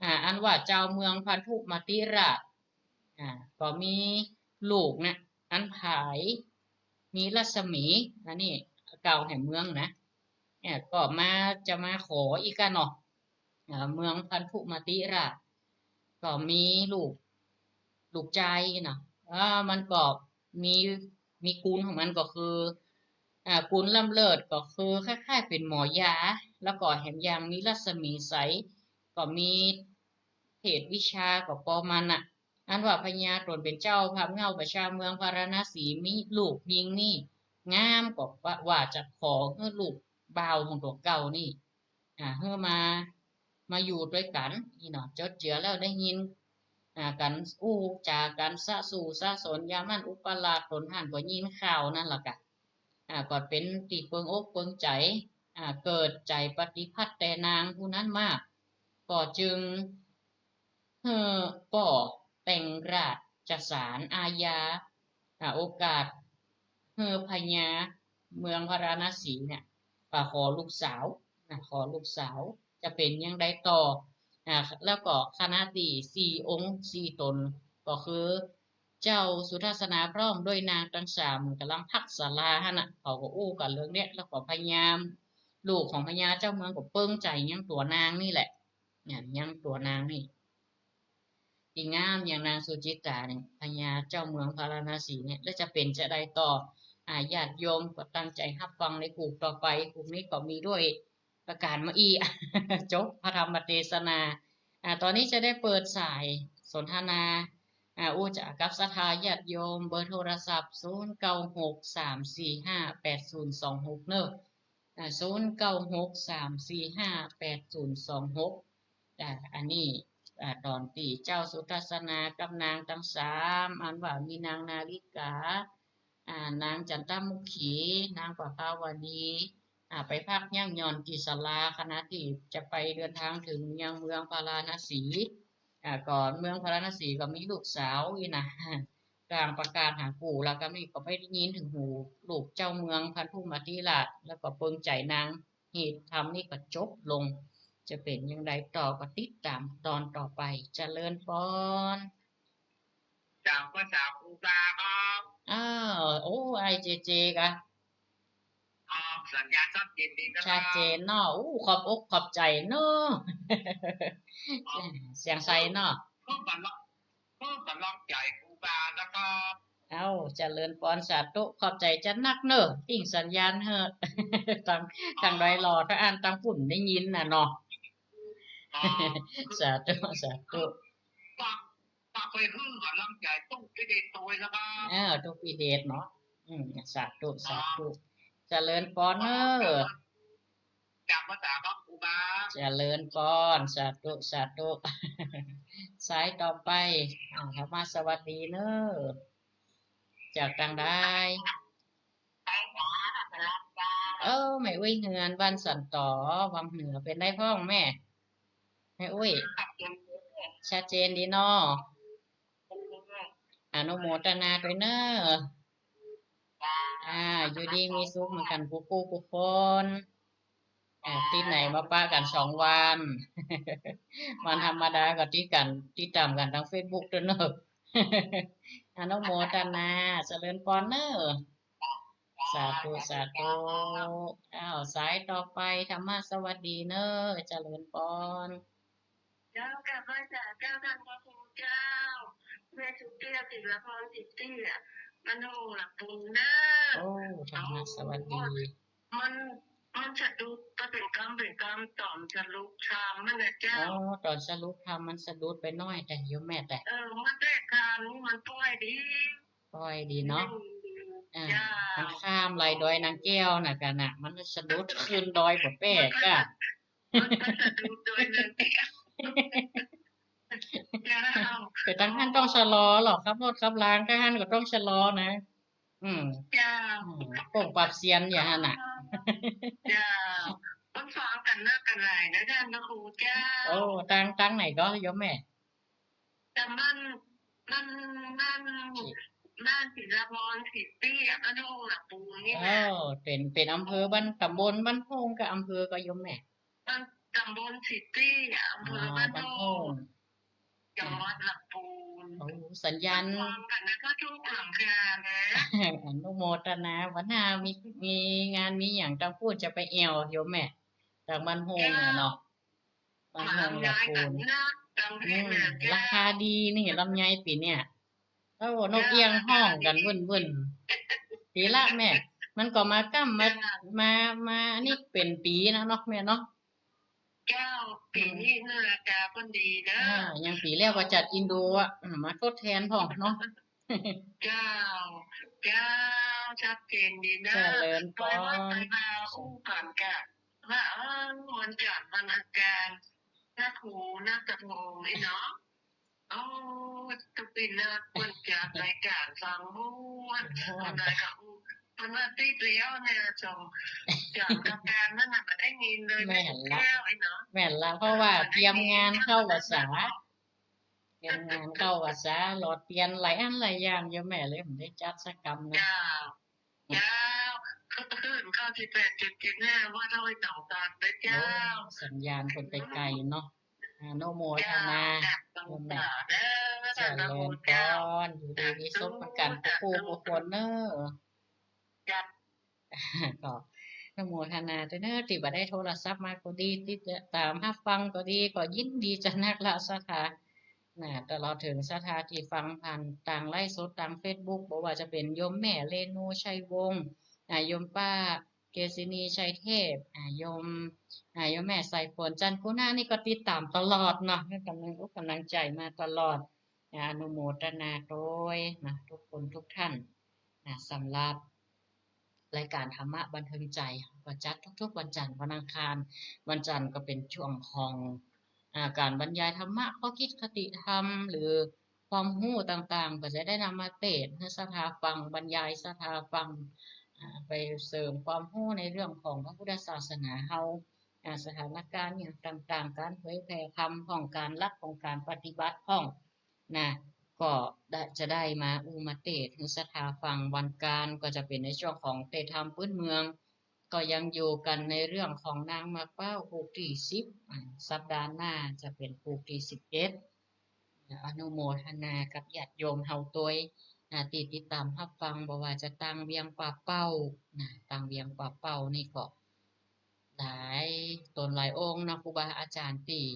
อ่า อันว่าเจ้าเมืองพันธุมติราช อ่า ก็มีลูกนะ อันผาย มีรัศมี อันนี้กล่าวแห่งเมืองนะ เนี่ย ก็มา จะมาขออีกอะเนาะ อ่า เมืองพันธุมติราช ก็มีลูก ลูกจายเนาะ อ่า มันก็มี มีกุลของมันก็คือ อ่า กุลล้ำเลิศก็คือคล้ายๆ เป๋นหมอยา แล้วก็แหมยังมีรัศมีใส ก็มีเทศวิชาก็ปอมันน่ะ อันว่าพญาต๋นเป๋นเจ้าพาบเหง้าประชาเมืองพาราณสี มีลูกญิงนี่ งามก็ว่า ว่าจะขอหื้อลูกบ่าวของตั๋วเก่านี่ อ่า หื้อมา มาอยู่ตวยกั๋น นี่เนาะ จดเจื้อแล้วได้ยิน อ่า กั๋นอู้จ๋ากั๋นสะสู่สะสน ยามนั้นอุปราชต๋นหั้นก็ยินข่าวนั้นละกะ อ่า ก็เป๋นตี้เปิงอกเปิงใจ๋ อ่า เกิดใจ๋ปฏิพัติแต่นางผู้นั้นมาก ก็จึง หื้อป้อแต่งราชสารอาญา อ่า โอกาส หื้อพญาเมืองพาราณสีเนี่ย ก็ขอลูกสาวนะ ขอลูกสาว จะเป๋นอย่างใดต่อ อ่า แล้วก็ขณะตี้สี่องค์สี่ต๋น ก็คือ เจ้าสุทัศนาพร้อมด้วยนางตังสามกำลังพักศาลาหั้นน่ะ เขาก็อู้กั๋นเรื่องเนี้ย แล้วก็พญา ลูกของพญาเจ้าเมืองก็เปิงใจ๋ยังตั๋วนางนี่แหละ เนี่ย ยังตั๋วนางนี่ ตี้งามอย่างนางสุจิตตาเนี่ย พญาเจ้าเมืองพาราณสีเนี่ย แล้วจะเป๋นจะใดต่อ อ่า ญาติโยมก็ตั้งใจ๋ฮับฟังในกูกต่อไป กูกนี้ก็มีด้วยประก๋านมาอี้ จบพระธรรมเตสนา อ่า ต๋อนนี้จะได้เปิดสายสนทนา อ่า อู้จ๋ากับศรัทธาญาติโยม เบอร์โทรศัพท์ ศูนย์เก้าหก สามสี่ห้า แปดศูนย์สองหก เนาะ อ่า ศูนย์เก้าหก สามสี่ห้า แปดศูนย์สองหก อ่า อันนี้ อ่า ต๋อนตี้เจ้าสุทัศนากับนางตังสาม อันว่ามีนางนาริกา อ่า นางจันตมุขี นางประภาวดี อ่า ไปพักยั้งหย่อนตี้ศาลา ขณะตี้จะไปเดินทางเถิงยังเมืองพาราณสี อ่า ก่อนเมืองพาราณสีก็มีลูกสาวอี้นะ ก่างประกาศหากู๋ แล้วก็นี่ก็ไปได้ยินเถิงหูลูกเจ้าเมืองพันธุมติราช แล้วก็เปิงใจ๋นาง เหตุธรรมนี่ก็จบลง จะเป๋นอย่างใดต่อก็ติดต๋ามต๋อนต่อไป เจริญปอน จ๋า ภาษาครูบาครับ อ้าว โอ้ ไอ้เจเจกะ ครับ สัญญาณชัดเจนดีนะครับ ชัดเจนเนาะ อู้ ขอบอกขอบใจ๋เนาะ ครับ เสียงใสเนาะ เพิ่มกำลัง เพิ่มกำลังใจ๋ครูบานะครับ เอ้า เจริญปอน สาธุ ขอบใจ๋จะนักเนาะ ปิ้งสัญญาณเหอะ ตัง ตังดอยหล่อ ถ้าอั้นตังฝุ่นได้ยินน่ะเนาะ ครับ สาธุ สาธุ ฝาก ฝากไปหื้อกำลังใจ๋ตุ๊กพิเดชตวยนะครับ เออ ตุ๊กพิเดชเนาะ อืม สาธุ สาธุ เจริญปอนเนาะ จ๋า ภาษาครับครูบา เจริญปอน สาธุ สาธุ สายต่อไป อ่า เข้ามาสวัสดีเนาะ จากตางใด เออ แม่อุ๊ยเฮือนบ้านสันตอ วังเหนือ เป๋นใดพ่องแม่ แม่อุ๊ย ชัดเจนดีเนาะ อนุโมทนาตวยเน่อ อ่า อยู่ดีมีสุขเหมือนกั๋นกู้กู้กู้คน อ่า ตี้ไหนมาปะกั๋นสองวัน วันธรรมดาก็ติดกั๋น ติดต๋ามกั๋นตางเฟซบุ๊กตวยเน่อ อนุโมทนา เจริญปอนเน่อ สาธุ สาธุ อ้าว สายต่อไป ธรรมะสวัสดีเน่อ เจริญปอน เจ้า กราบไหว้สาเจ้า ท่านพระครูเจ้า แม่สุเตี้ย ศิลพร สิทธิอะ บ้านโฮงหลักบุญเน่อ โอ้ ธรรมะสวัสดี มัน มันสะดุดไปเป๋นกำเป๋นกำ ต๋อนสรุปธรรมนั่นน่ะเจ้า อ๋อ ต๋อนสรุปธรรมมันสะดุดไปหน้อยแต่โยมแม่แต่ เออ มันแรกธรรมนี่มันป้อยดี ป้อยดีเนาะ อืม อ่า เจ้า มันข้ามไหลดอยนางแก้วน่ะกั๋นน่ะ มันสะดุดขึ้นดอยบ่แป๊กอะ มันก็สะดุดดอยนางแก้ว เจ้า แต่ตางหั้นต้องชะลอลอ ขับรถขับลาตางหั้นก็ต้องชะลอนะ อืม เจ้า อืม ปงปรับเสียนอย่างหั้นน่ะ เจ้า ต้องฟังกั๋นนักกั๋นหลายนะท่านพระครูเจ้า โอ้ ตาง ตางไหนก็โยมแม่ แต่มัน มัน มัน บ้านศิลพร สิทธิอะ บ้านโฮงหลักบุญนี่นะ เออ เป๋น เป๋นอำเภอบ้าน ต๋ำบลบ้านโฮงกับอำเภอก็โยมแม่ บ้าน ต๋ำบลสิทธิอะ อำเภอบ้านโฮง อ๋อ บ้านโฮง จังหวัดหลักบุญ โอ้ สัญญาณ ฟังกั๋นนะเจ้า ทุกหลังคานะ อนุโมทนา วันหน้ามี มีงานมีหยังตางปู๊นจะไปแอ่วโยมแม่ ตางบ้านโฮงน่ะเนาะ บ้านโฮงหลักบุญ อืม ราคาดีนี่ ลำไยปี๋เนี่ย โอ้ นกเอี้ยงฮ้องกั๋นวุ่นๆ ดีละแม่ มันก็มาก้ำมา มา มาอันนี้เป๋นปี๋นะเนาะแม่เนาะ เจ้า ปี๋นี้น่าจะเปิ้นดีนะ อ่า อย่างปี๋แล้วก็จัดอินโดอะ อืม มาทดแทนพ่องเนาะ เจ้า เจ้า ชัดเจนดีนะ เจริญปอน ไปวัดไปวาอู้กั๋นกะ ว่า เออ วันจันทร์วันอังคาร นักหูนักตะโพงนี่เนาะ โอ้ ตุ๊กปีนักเปิ้นจัดรายก๋านฟังม่วน ม่วน วันใดก็อู้ เปิ้นว่าติดแล้วเนี่ย จง จัดรายก๋านนั่นน่ะ บ่ได้ยินเลย แม่นละ แม่นละ เพราะว่าเตรียมงานเข้าพรรษา เตรียมงานเข้าพรรษา หลอดเตียนหลายอันหลายอย่าง โยมแม่เลยบ่ได้จัดสักกำนะ เจ้า เจ้า คลื่นเก้าสิบแปดจุดเจ็ดห้า วัดห้วยหนองตาลนะเจ้า โอ้ สัญญาณเปิ้นไปไกลเนาะ อนุโมทนา เจ้า โยมแม่ เจ้า เจริญปอน อยู่ดีมีสุขเหมือนกั๋นกู้กู้คนเน่อ เจ้า ก็อนุโมทนาตวยเน่อ ตี้บ่ได้โทรศัพท์มาก็ดี ติดต๋ามฮับฟังก็ดี ก็ยินดีจะนักละศรัทธา นะ ตลอดเถิงศรัทธาตี้ฟังผ่านตางไลฟ์สดตางเฟซบุ๊ก บ่ว่าจะเป๋นโยมแม่เรนู ชัยวงศ์ อ่า โยมป้าเกษินี ชัยเทพ อ่า โยม อ่า โยมแม่สายฝน จันทร์กุณา นี่ก็ติดต๋ามตลอดเนาะ ให้ก๋ำลังอกก๋ำลังใจ๋มาตลอด อ่า อนุโมทนาตวยนะ ทุกคนทุกท่านนะ สำหรับ รายก๋านธรรมะบันเทิงใจ๋ ก็จัดทุกๆ วันจันทร์ วันอังคาร วันจันทร์ก็เป๋นช่วงของ อ่า ก๋านบรรยายธรรมะ ข้อคิดคติธรรม หรือความฮู้ต่างๆ ก็จะได้นำมาเตสน์หื้อศรัทธาฟัง บรรยายศรัทธาฟัง อ่า ไปเสริมความฮู้ในเรื่องของพระพุทธศาสนาเฮา อ่า สถานก๋ารณ์อย่างต่างๆ ก๋านเผยแผ่ธรรมพ่อง ก๋านหลักของก๋านปฏิบัติพ่อง นะ ก็ได้ จะได้มาอู้มาเตสน์หื้อศรัทธาฟัง วันอังคารก็จะเป๋นในช่วงของเตสน์ธรรมปื๊นเมือง ก็ยังอยู่กั๋นในเรื่องของนางหมากเป้าผูกตี้สิบ อ่า สัปดาห์หน้าจะเป๋นผูกตี้สิบเอ็ด อนุโมทนากับญาติโยมเฮาตวย อ่า ตี้ติดต๋ามฮับฟัง บ่ว่าจะตางเวียงป่าเป้า นะ ตางเวียงป่าเป้านี่ก็ หลายต๋นหลายองค์นะ ครูบาอาจ๋ารย์ตี้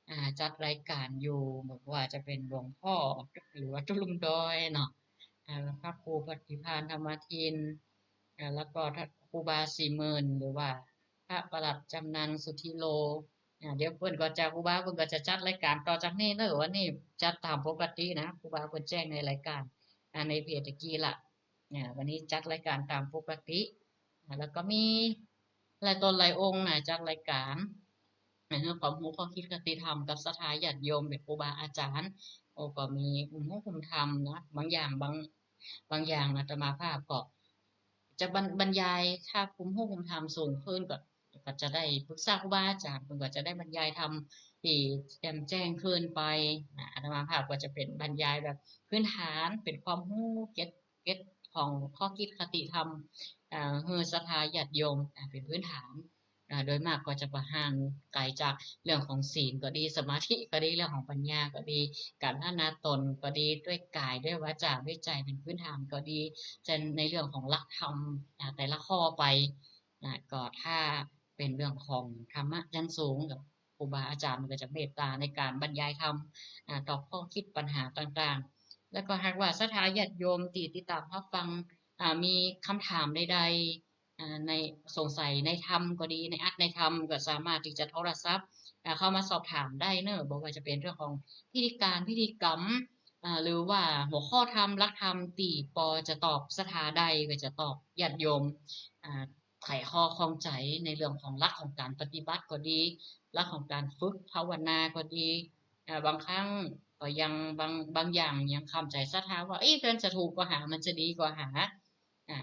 อ่า จัดรายก๋านอยู่ บ่ว่าจะเป๋นหลวงพ่อ หรือว่าตุ๊ลุงดอยเนาะ อ่า พระครูปฏิภาณธรรมทิน อ่า แล้วก็ครูบาสี่หมื่น หรือว่าพระประหลัดจำนันสุทธิโล อ่า เดี๋ยวเปิ้นก็จะ ครูบาเปิ้นก็จะจัดรายก๋านต่อจากนี้เนาะ วันนี้จัดต๋ามปกตินะ ครูบาเปิ้นแจ้งในรายก๋าน อ่า ในเพจตะกี้ละ เนี่ย วันนี้จัดรายก๋านต๋ามปกติ อ่า แล้วก็มีหลายต๋นหลายองค์นะ จัดรายก๋าน ในเรื่องความฮู้ข้อคิดคติธรรมกับศรัทธาญาติโยมเป๋นครูบาอาจ๋ารย์ โอ้ ก็มีคุ้มฮู้คุ้มธรรมนะ บางอย่าง บาง บางอย่างนะ อาตมาภาพก็จะบรร บรรยาย ถ้าคุ้มฮู้คุ้มธรรมสูงขึ้นก็ ก็จะได้ปรึกษาครูบาอาจ๋ารย์ เปิ้นก็จะได้บรรยายธรรม ตี้แจ่มแจ้งเกินไป นะ อาตมาภาพก็จะเป๋นบรรยายแบบพื้นฐาน เป๋นความฮู้เก็ต เก็ตของข้อคิดคติธรรม อ่า หื้อศรัทธาญาติโยม อ่า เป๋นพื้นฐาน อ่า โดยมากก็จะบ่ห่างไก๋จากเรื่องของศีลก็ดี สมาธิก็ดี เรื่องของปัญญาก็ดี ก๋านพัฒนาตนก็ดี ด้วยก๋าย ด้วยวาจา ด้วยใจ๋ เป๋นพื้นฐานก็ดี จะในเรื่องของหลักธรรม อ่า แต่ละข้อไป นะ ก็ถ้าเป๋นเรื่องของธรรมะชั้นสูงกับครูบาอาจ๋ารย์ก็จะเมตต๋าในก๋านบรรยายธรรม อ่า ตอบข้อคิดปัญหาต่างๆ แล้วก็หากว่าศรัทธาญาติโยมตี้ติดต๋ามฮับฟัง อ่า มีกำถามใดๆ อ่า ใน สงสัยในธรรมก็ดี ในอัตถในธรรมก็สามารถตี้จะโทรศัพท์ อ่า เข้ามาสอบถามได้เนาะ บ่ว่าจะเป๋นเรื่องของพิธีก๋าน พิธีกรรม อ่า หรือว่าหัวข้อธรรม หลักธรรมตี้ปอจะตอบศรัทธาได้ ก็จะตอบญาติโยม อ่า ไขข้อข้องใจ๋ในเรื่องของหลักของก๋านปฏิบัติก็ดี หลักของก๋านฝึกภาวนาก็ดี อ่า บางครั้งก็ยัง บาง บางอย่างยังคำใจ๋ศรัทธาว่า เอ๊ะ มันจะถูกก่อหา มันจะดีก่อหา อ่า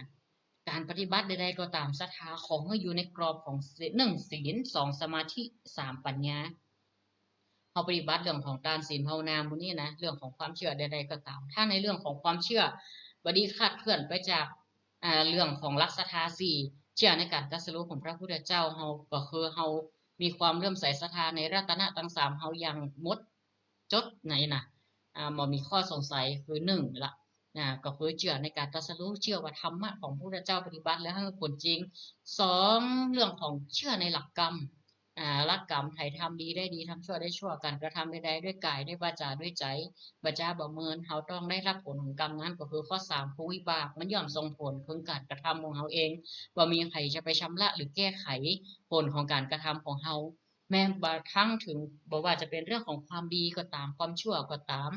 ก๋านปฏิบัติใดๆ ก็ต๋าม ศรัทธาขอหื้ออยู่ในกรอบของศีล หนึ่งศีล สองสมาธิ สามปัญญา เฮาปฏิบัติเรื่องของตานศีลภาวนาหมู่นี้นะ เรื่องของความเจื้อใดๆ ก็ต๋าม ถ้าในเรื่องของความเจื้อบ่ดีคลาดเคลื่อนไปจาก อ่า เรื่องของหลักศรัทธาสี่ เจื้อในก๋านตรัสรู้ของพระพุทธเจ้า เฮาก็คือเฮามีความเลื่อมใสศรัทธาในรัตนะตังสาม เฮาอย่างหมดจดในนะ อ่า บ่มีข้อสงสัย คือหนึ่งละ อ่า ก็คือเจื้อในก๋านตรัสรู้ เจื้อว่าธรรมะของพระพุทธเจ้าปฏิบัติแล้วหื้อผลจริง สอง เรื่องของเจื้อในหลักกรรม อ่า หลักกรรม ใผทำดีได้ดี ทำชั่วได้ชั่ว ก๋านกระทำใดๆ ด้วยก๋าย ด้วยวาจา ด้วยใจ๋ บ่จ๊าบ่เมิน เฮาต้องได้ฮับผลของกรรมนั้น ก็คือข้อสาม คือวิบาก มันย่อมส่งผลคือก๋านกระทำของเฮาเอง บ่มีใผจะไปชำระหรือแก้ไขผลของก๋านกระทำของเฮา แม้บ่า ทั้งถึง บ่ว่าจะเป๋นเรื่องของความดีก็ต๋าม ความชั่วก็ต๋าม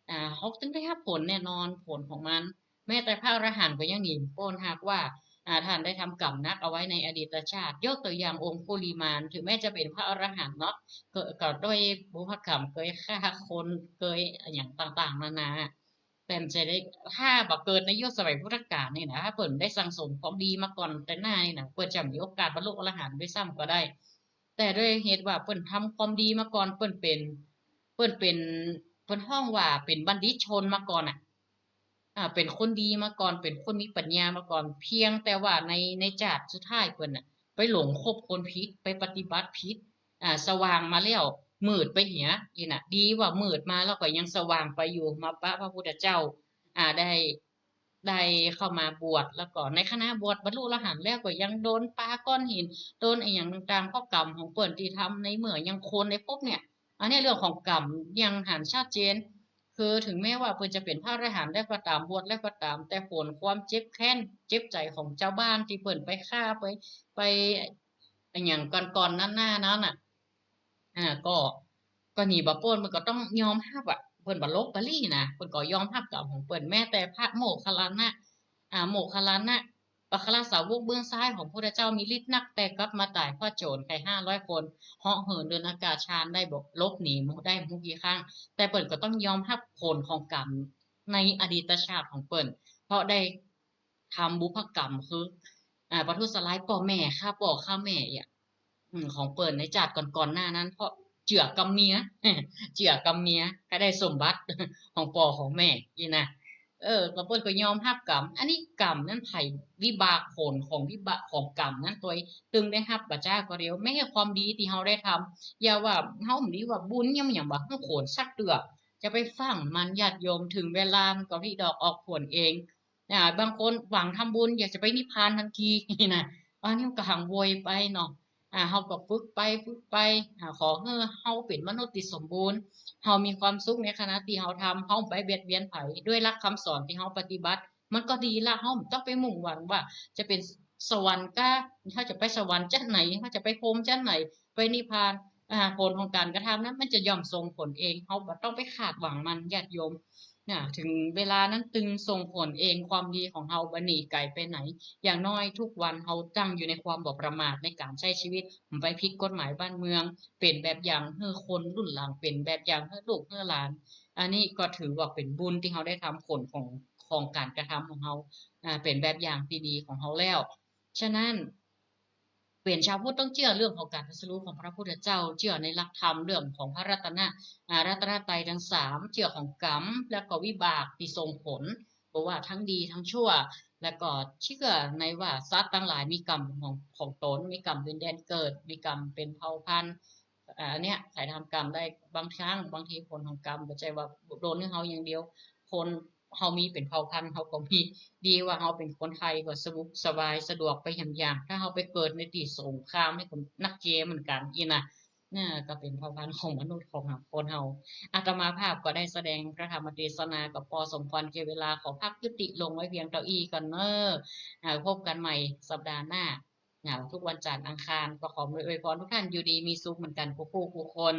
อ่า เฮาต้องได้ฮับผลแน่นอน ผลของมัน แม้แต่พระอรหันต์ก็ยังหนีบ่ป๊น หากว่า อ่า ต้านได้ทำกรรมหนักเอาไว้ในอดีตชาติ ยกตั๋วอย่างองคุลิมาน ถึงแม้จะเป๋นพระอรหันต์เนาะ ก็ ก็ด้วยบุพกรรม เกยฆ่าคน เกยอะหยังต่างๆ นานา แต่มันจะได้ ถ้าบ่เกิดในยุคสมัยพุทธกาลนี่นะ ถ้าเปิ้นได้สั่งสมความดีมาก่อนแต่หน้านี่นะ เปิ้นจะมีโอกาสบรรลุอรหันต์ด้วยซ้ำก็ได้ แต่ด้วยเหตุว่าเปิ้นทำความดีมาก่อน เปิ้นเป๋น เปิ้นเป๋น เปิ้นฮ้องว่าเป๋นบัณฑิตชนมาก่อนน่ะ อ่า เป๋นคนดีมาก่อน เป๋นคนมีปัญญามาก่อน เพียงแต่ว่าใน ในจาติสุดท้ายเปิ้นน่ะ ไปหลงคบคนผิด ไปปฏิบัติผิด อ่า สว่างมาแล้ว มืดไปเหีย อี้น่ะ ดีว่ามืดมาแล้วก็ยังสว่างไปอยู่ มาปะพระพุทธเจ้า อ่า ได้ ได้เข้ามาบวช แล้วก็ในขณะบวชบรรลุอรหันต์แล้วก็ยังโดนปาก้อนหิน โดนอะหยังต่างๆ เพราะกรรมของเปิ้นตี้ทำในเมื่อยังคนในภพเนี่ย อันนี้เรื่องของกรรมยังหันชัดเจน คือถึงแม้ว่าเปิ้นจะเป๋นพระอรหันต์แล้วก็ต๋าม บวชแล้วก็ต๋าม แต่ผลความเจ็บแค้น เจ็บใจ๋ของจาวบ้านตี้เปิ้นไปฆ่า ไป ไปอะหยังก่อนๆ หน้าๆ นั้นน่ะ อ่า ก็ ก็หนีบ่ป๊น เปิ้นก็ต้องยอมฮับอะ เปิ้นบ่หลบบ่ลี้นะ เปิ้นก็ยอมฮับกรรมของเปิ้น แม้แต่พระโมคคัลลานะ อ่า โมคคัลลานะ อัครสาวกเบื้องซ้ายของพระพุทธเจ้ามีฤทธิ์นัก แต่กลับมาต๋ายเพราะโจรไข่ห้าร้อยคน เหาะเหินเดินอากาศฌานได้บ่ หลบหนีได้บ่ฮู้กี่ครั้ง แต่เปิ้นก็ต้องยอมฮับผลของกรรมในอดีตชาติของเปิ้น เพราะได้ทำบุพกรรม คือ อ่า ประทุษร้ายป้อแม่ ฆ่าป้อฆ่าแม่อะ อืม ของเปิ้นในจาติก่อนๆ หน้านั้น เพราะเจื้อกำเมีย เจื้อกำเมีย ก็ได้สมบัติของป้อของแม่ อี้น่ะ เออ ก็เปิ้นก็ยอมฮับกรรม อันนี้กรรมนั้นไผ วิบากผลของวิบากของกรรมนั้นตวย ตึงได้ฮับบ่จ๊าก็เดียว แม้ความดีตี้เฮาได้ทำ อย่าว่าเฮาบ่ดีว่าบุญยัง ยังบ่ฮู้ผลสักเตื้อ จะไปฟั่งมันญาติโยม ถึงเวลามันก็ผลิดอกออกผลเอง อ่า บางคนหวังทำบุญอยากจะไปนิพพานทันที นี่นะ อันนี้ก็หังโวยไปเนาะ อ่า เฮาก็ฝึกไป ฝึกไป อ่า ขอหื้อเฮาเป๋นมนุษย์ตี้สมบูรณ์ เฮามีความสุขในขณะตี้เฮาทำ เฮาบ่เบียดเบียนใผ ด้วยหลักคำสอนตี้เฮาปฏิบัติ มันก็ดีละ เฮาบ่ต้องไปมุ่งหวังว่าจะเป๋นสวรรค์กา เฮาจะไปสวรรค์จั้นไหน เฮาจะไปพรหมจั้นไหน ไปนิพพาน อ่า ผลของก๋านกระทำนั้นมันจะย่อมส่งผลเอง เฮาบ่ต้องไปคาดหวังมัน ญาติโยม น่ะ ถึงเวลานั้นตึงส่งผลเอง ความดีของเฮาบ่หนีไก๋ไปไหน อย่างน้อยทุกวันเฮาตั้งอยู่ในความบ่ประมาทในก๋านใจ๊ชีวิต บ่ไปผิดกฎหมายบ้านเมือง เป๋นแบบอย่างหื้อคนรุ่นหลัง เป๋นแบบอย่างหื้อลูกหื้อหลาน อันนี้ก็ถือว่าเป๋นบุญตี้เฮาได้ทำ ผลของ ของก๋านกระทำของเฮา อ่า เป๋นแบบอย่างตี้ดีของเฮาแล้ว ฉะนั้น เป๋นจาวพุทธต้องเจื้อเรื่องของก๋านตรัสรู้ของพระพุทธเจ้า เจื้อในหลักธรรมเรื่องของพระรัตนะ อ่า รัตนตรัยตังสาม เจื้อของกรรม แล้วก็วิบากตี้ส่งผล บ่ว่าตังดีตังชั่ว แล้วก็เจื้อในว่าสัตว์ตังหลายมีกรรมของ ของต๋น มีกรรมเป๋นแดนเกิด มีกรรมเป๋นเผ่าพันธุ์ อ่า อันเนี้ย ใผทำกรรมได้ บางครั้ง บางทีผลของกรรมบ่ใจ้ว่าโดนหื้อเฮาอย่างเดียว คนเฮามีเป๋นเผ่าพันธุ์ เฮาก็มี ดีว่าเฮาเป๋นคนไทยก็สะดวกสบาย สะดวกไปหยังๆ ถ้าเฮาไปเกิดในตี้สงครามนี่ก็นักเจ๊เหมือนกั๋นอี้นะ น่ะ ก็เป๋นเผ่าพันธุ์ของมนุษย์ของเฮา คนเฮา อาตมาภาพก็ได้แสดงพระธรรมเทศนาก็ปอสมควรแก่เวลา ขอพักยุติลงไว้เพียงเต้าอี้ก่อนเน่อ อ่า พบกั๋นใหม่สัปดาห์หน้า อ่า ทุกวันจันทร์อังคาร ก็ขออวยพรทุกท่านอยู่ดีมีสุขเหมือนกั๋นกู้ผู้กู้คน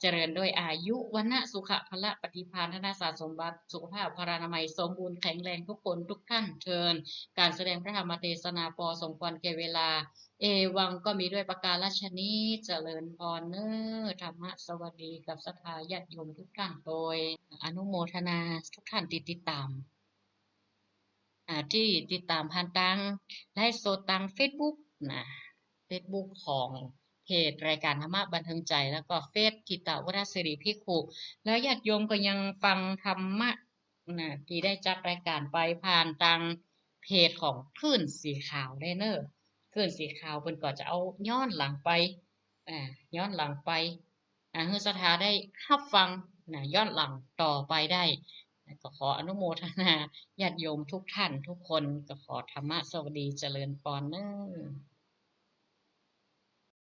เจริญด้วยอายุ วรรณะ สุขะ พละ ปฏิภาณ ธนสารสมบัติ สุขภาพ พลานามัย สมบูรณ์แข็งแรงทุกคนทุกท่านเทอญ ก๋านแสดงพระธรรมเทศนาปอสมควรแก่เวลา เอวังก็มีด้วยประการฉะนี้ เจริญพรเน่อ ธรรมะสวัสดีกับศรัทธาญาติโยมทุกท่านโตย อนุโมทนาทุกท่านตี้ติดต๋าม อ่า ตี้ติดต๋ามผ่านตางไลฟ์สดตางเฟซบุ๊กนะ เฟซบุ๊กของเพจรายการธรรมะบันเทิงใจ แล้วก็เฟซกิตติวัฒนศิริภิกขุ แล้วญาติโยมก็ยังฟังธรรมะ นะ ตี้ได้จัดรายการไปผ่านตางเพจของคลื่นสีขาวได้เน่อ คลื่นสีขาวเปิ้นก็จะเอาย้อนหลังไป อ่า ย้อนหลังไป อ่า หื้อศรัทธาได้ฮับฟังนะ ย้อนหลังต่อไปได้ ก็ขออนุโมทนาญาติโยมทุกท่านทุกคน ก็ขอธรรมะสวัสดีเจริญปอนเน่อ